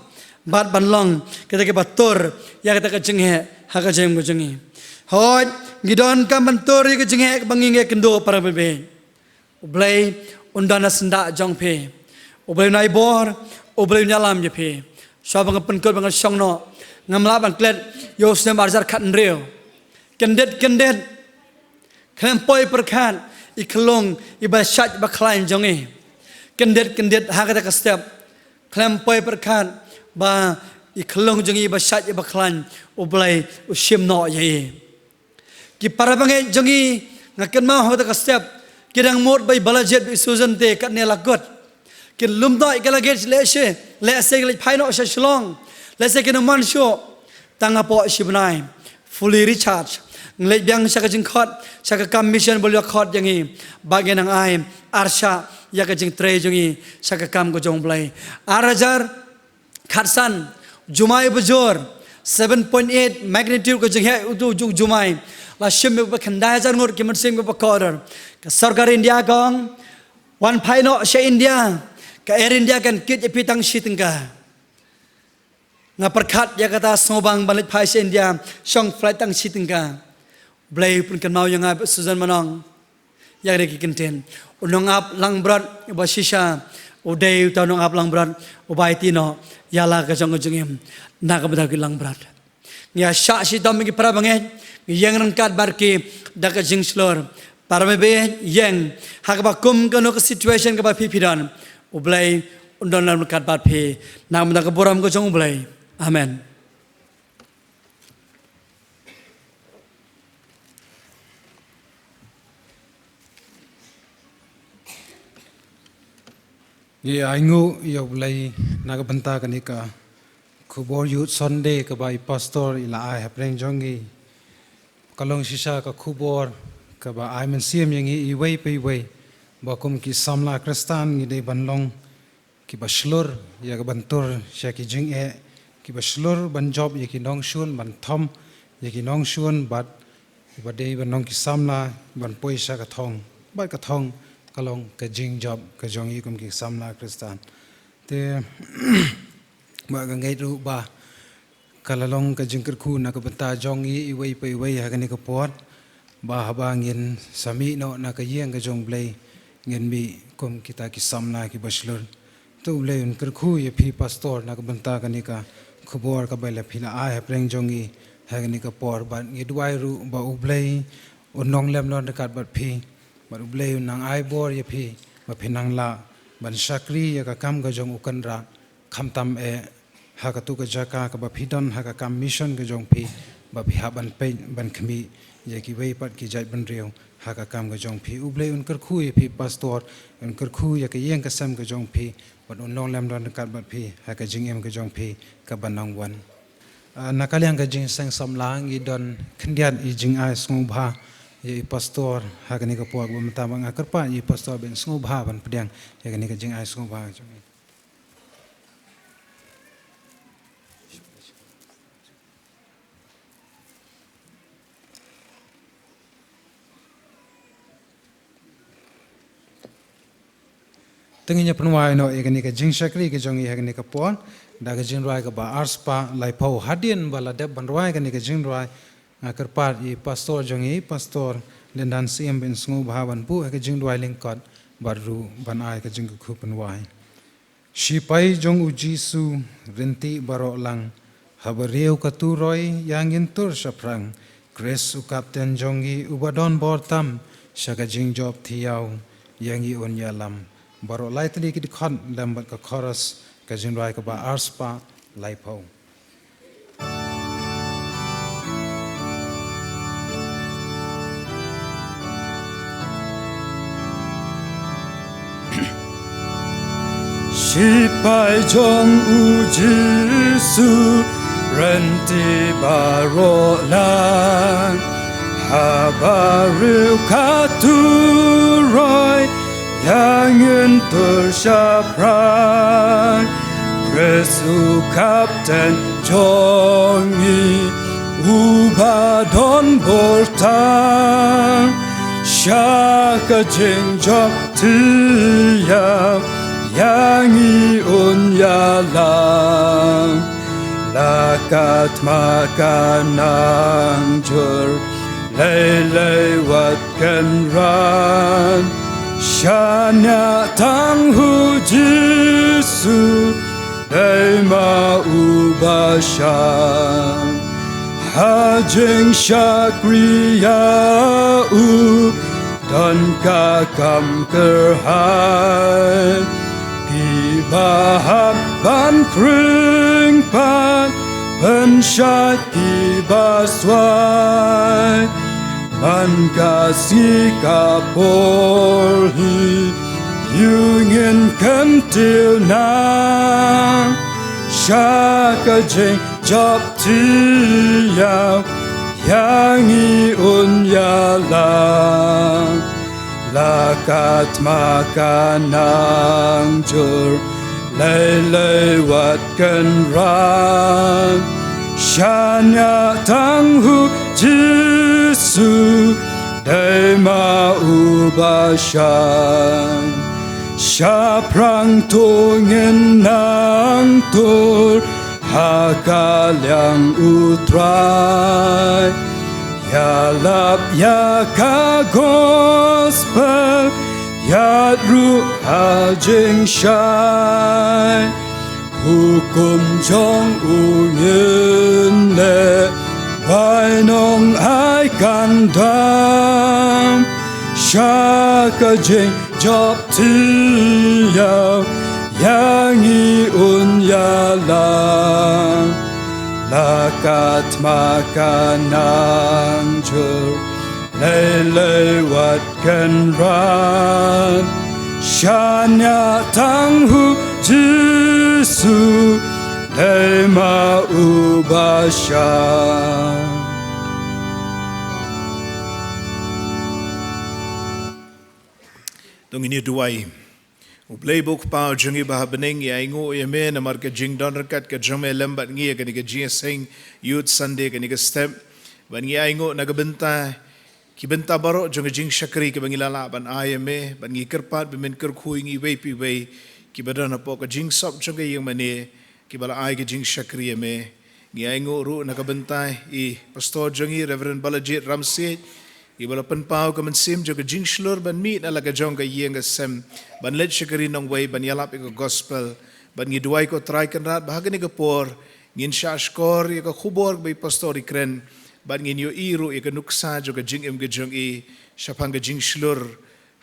bad ba long kita kiba tur ïa kata ka jingheh ha ka jingim ka jong ngi. Hooid, ngi donkam ban tur ïa ka jingheh kaba ngi ïakynduh, para baieit. U Blei un don ha syndah jong phi. U Blei un ai bor, U Blei un ïalam ïa phi. Shuwa ba nga pynkut, ba nga shong noh, ngam lah ban klet ïa u snem ar hajar khathynriew. Kyndit kyndit, khlem poi pyrkhat i khyllung iba shait ba khlaiñ jong ngi. Kyndit kyndit ha kata ka step, khlem poi pyrkhat ba i khyllung jong ngi iba shait iba khlaiñ, U Blei u shim noh ïa i. Ki para bangeit jong ngi, nga kynmaw ha kata ka step, ki dang mut ba i Balajied bad i Susan te katne la kut. Kin lum noh ïa ka luggage lehse, lehse ki leit phai noh sha Shillong, lehse kin ym wan shuh. Tang hapoh shi bnai, fully recharge, ngi leit biang sha ka jingkhot, sha ka kam mission ba u la khot ïa ngi, ba ngin nang ai arshah ïa ka jingtrei jong ngi sha ka kam ka jong U Blei. Ar hajar khatsan, jumai ba jur, seven point eight magnitude ka jingheh utu u jumai, la shim ïa kiba khyndai hajar ngut ki mynsiem kiba kordor. Ka sorkar India ka ong, wan phai noh sha India, ka Air India kan kit ïa phi tang shi tyngka. Nga pyrkhat ïa kata, sngewbang ban leit phai sha India, shong flight tang shi tyngka. U Blei u pynkynmaw ïa nga bad Susan Manong ïa kine ki kyntien. U nongap langbrot uba shisha u dei uta u nongap langbrot uba aiti noh ïa la ka jong ka jingim na ka bynta ki langbrot. Ngi ïa shah shitom, ki para bangeit, ngi ïeng ryngkat bad ki da ka jingshlur. Para bangeit, ïeng ha kaba kum kano ka situation kaba phi phi don, U Blei un don ryngkat bad phi. Na ka bynta ka burom ka jong U Blei. Amen. Ngi ainguh ïa U Blei na ka bynta kane ka khubor Youth Sunday kaba i pastor i la ai hapdeng jong ngi. Ka long shisha ka khubor kaba ai mynsiem ïa ngi iwei pa iwei ba kum ki samla Khristan ngi dei ban long kiba shlur ïa ka ban tur sha ki jingeh, kiba shlur ban jop ïa ki nongshun, ban thom ïa ki nongshun, bad kiba dei ban long ki samla ban poi sha ka thong, bad ka thong ka long ka jingjop ka jong ngi kum ki samla Khristan. Te ba nga ngeit ruh ba Ka la long ka jingkyrkhu na ka bynta jong ngi iwei pa iwei ha kane ka por, ba haba ngin sa mih noh na ka ïing ka jong U Blei, ngin mih kum kita ki samla kiba shlur. To U Blei un kyrkhu ïa phi pastor na ka bynta kane ka khubor kaba la phi la ai hapdeng jong ngi ha kane ka por, bad ngi duwai ruh ba U Blei un long lem don ryngkat bad phi, bad U Blei un nang ai bor ïa phi ba phin nang lah ban shakri ïa ka kam ka jong U Kynrad, khamtam eh ha katu ka jaka kaba phi don ha ka kam mission ka jong phi, ba phi hap ban peit ban khmih ïa kiwei pat ki jaitbynriew ha ka kam ka jong phi. U Blei un kyrkhu ïa phi pastor, un kyrkhu ïa ka ïing ka sem ka jong phi, bad un long lem don ryngkat bad phi ha ka jingim ka jong phi kaba nang wan. Ah, na ka liang ka jingseng samla ngi don khyndiat i jingai sngewbha ïa i pastor ha kane ka por, ba mynta ba nga kyrpad ïa i pastor ban sngewbha ban pdiang ïa kane ka jingai sngewbha jong ngi. Te ngin ïa pynwai noh ïa kane ka jingshakri ka jong ngi ha kane ka por da ka jingrwai kaba arspah laiphew. Hadien ba la dep ban rwai kane ka jingrwai, nga kyrpad ïa i pastor jong ngi, Pastor Lyndan Syiem, ban sngewbha ban buh ha ka jingrwai lyngkot bad ruh ban ai ka jingkyrkhu pynwai. Shipai jong U Jisu, ryntih baroh lang, haba riew ka turoi ïa ngin tur shaphrang. Khrist u Kapten jong ngi uba don bor tam, sha ka jingjop thiaw ïa ngi un ïalam. Baroh lai tylli ki dkhot lem bad ka chorus ka jingrwai kaba arspah laiphew. Shipai jong U Jisu, ryntih baroh lang, haba riew ka turoi ïa ngin tur shaphrang. Khrist u Kapten jong ngi uba don bor tam, sha ka jingjop thiaw ïa ngi un ïalam. La ka thma ka nang jur, lei lei wat kynran, shaniah tang ha U Jisu, dei ma uba shang. Ha jingshakri ïa u, don ka kam kyrhai, kiba hap ban khring pat, pynshait kiba swai. Man ka sngi ka por hi, ïa u ngin kyntiew nang, sha ka jingjop thiaw ïa ngi un ïalam. La ka thma ka nang jur, lei lei wat kynran, shaniah tang ha U Jisu, dei ma uba shang. Shaphrang to ngin nang tur ha ka liang U Trai, ïalap ïa ka gospel, ïaid ruh ha jingshai. Hukum jong u ngin leh, bainong ai kan dam, sha ka jing jop thiaw ïa ngi un ïalam. La ka thma ka nang jur, lei lei wat kynran, shaniah tang ha U Jisu, dei ma uba shang. To ngin ïa duwai. U Blei ba u Kpa jong ngi ba ha bneng, ngi ainguh ïa me namar ka jingdon ryngkat ka jong me lem bad ngi ha kane ka jingïaseng Youth Sunday kane ka step. Bad ngi ainguh na ka bynta, ki bynta baroh jong ka jingshakri kiba ngi la lah ban ai ïa me, bad ngi kyrpad ba men kyrkhu ïa ngi iwei pa iwei kiba don hapoh ka jingsop jong ka ïing mane, kiba la ai ka jingshakri ïa me. Ngi ainguh ruh na ka bynta i Pastor jong ngi, Reverend Balajied Ramsiej, i ba la pynpaw ka mynsiem jong ka jingshlur ban mih na la ka jong ka ïing ka sem, ban leit sha ka ri nongwei ban ïalap ïa ka gospel. Bad ngi duwai, ko Trai Kynrad, ba ha kane ka por ngin shah shkor ïa ka khubor ba i Pastor i kren, bad ngin ïohi ruh ïa ka nuksa jong ka jingim ka jong i shaphang ka jingshlur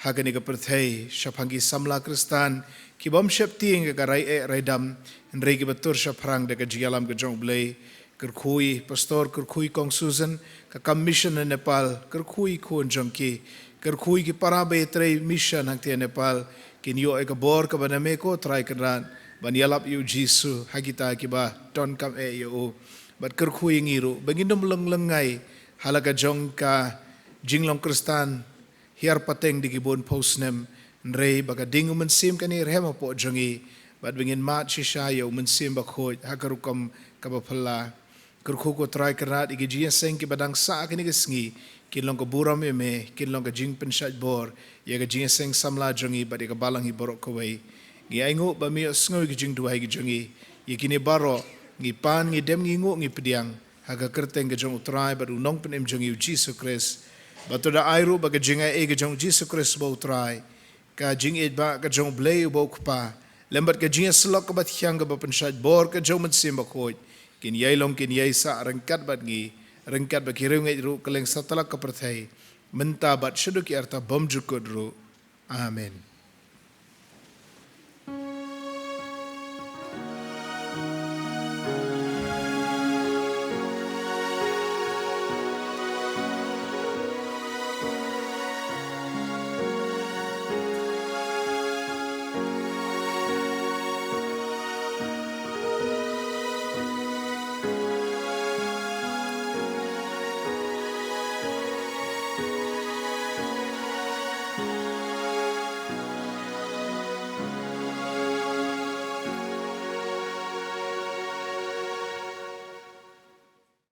ha kane ka pyrthei, shaphang ki samla Khristan ki bym sheptieng ïa ka rai eh rai dam, hynrei ki ba tur shaphrang da ka jingïalam ka jong U Blei. Kyrkhu i Pastor, kyrkhu i Kong Susan, ka kam mission na Nepal, kyrkhu i khun jong ki, kyrkhu i ki para ba ïatrei mission hangtei Nepal, kin ïoh ïa ka bor kaba na me, ko Trai Kynrad, ban ïalap ïa U Jisu ha kita ki ba donkam eh ïa u. Bad kyrkhu ïa ngi ruh ba ngin ym lyngngai ha la ka jong ka jinglong Khristan hiar pateng da ki bun phew snem, hynrei ba ka ding U Mynsiem kan ïarhem hapoh jong ngi, bad ba ngin mad shisha ïa U Mynsiem Bakhuid ha ka rukom kaba phylla. Kyrkhu, ko Trai Kynrad, ïa ki jingïaseng ki ba dang sah ha kane ka sngi, kin long ka burom ïa me, kin long ka jingpynshait bor ïa ka jingïaseng samla jong ngi bad ïa ka balang hi baroh kawei. Ngi ainguh ba me ïohsngew ïa ki jingduwai ki jong ngi. Ïa kine baroh ngi pan, ngi dem, ngi nguh, ngi pdiang ha ka kyrteng ka jong U Trai bad U Nongpynim jong ngi, U Jisu Khrist. Bad to da ai ruh ba ka jingaiei ka jong U Jisu Khrist uba U Trai, ka jingïeit ba ka jong U Blei uba U Kpa, lem bad ka jingïasyllok kaba thiang kaba pynshait bor ka jong U Mynsiem Bakhuid, kin ïai long, kin ïai sah ryngkat bad ngi, ryngkat bad ki riewngeit ruh kylleng satlak ka pyrthei, mynta bad shaduh ki arta bymjukut ruh. Amen.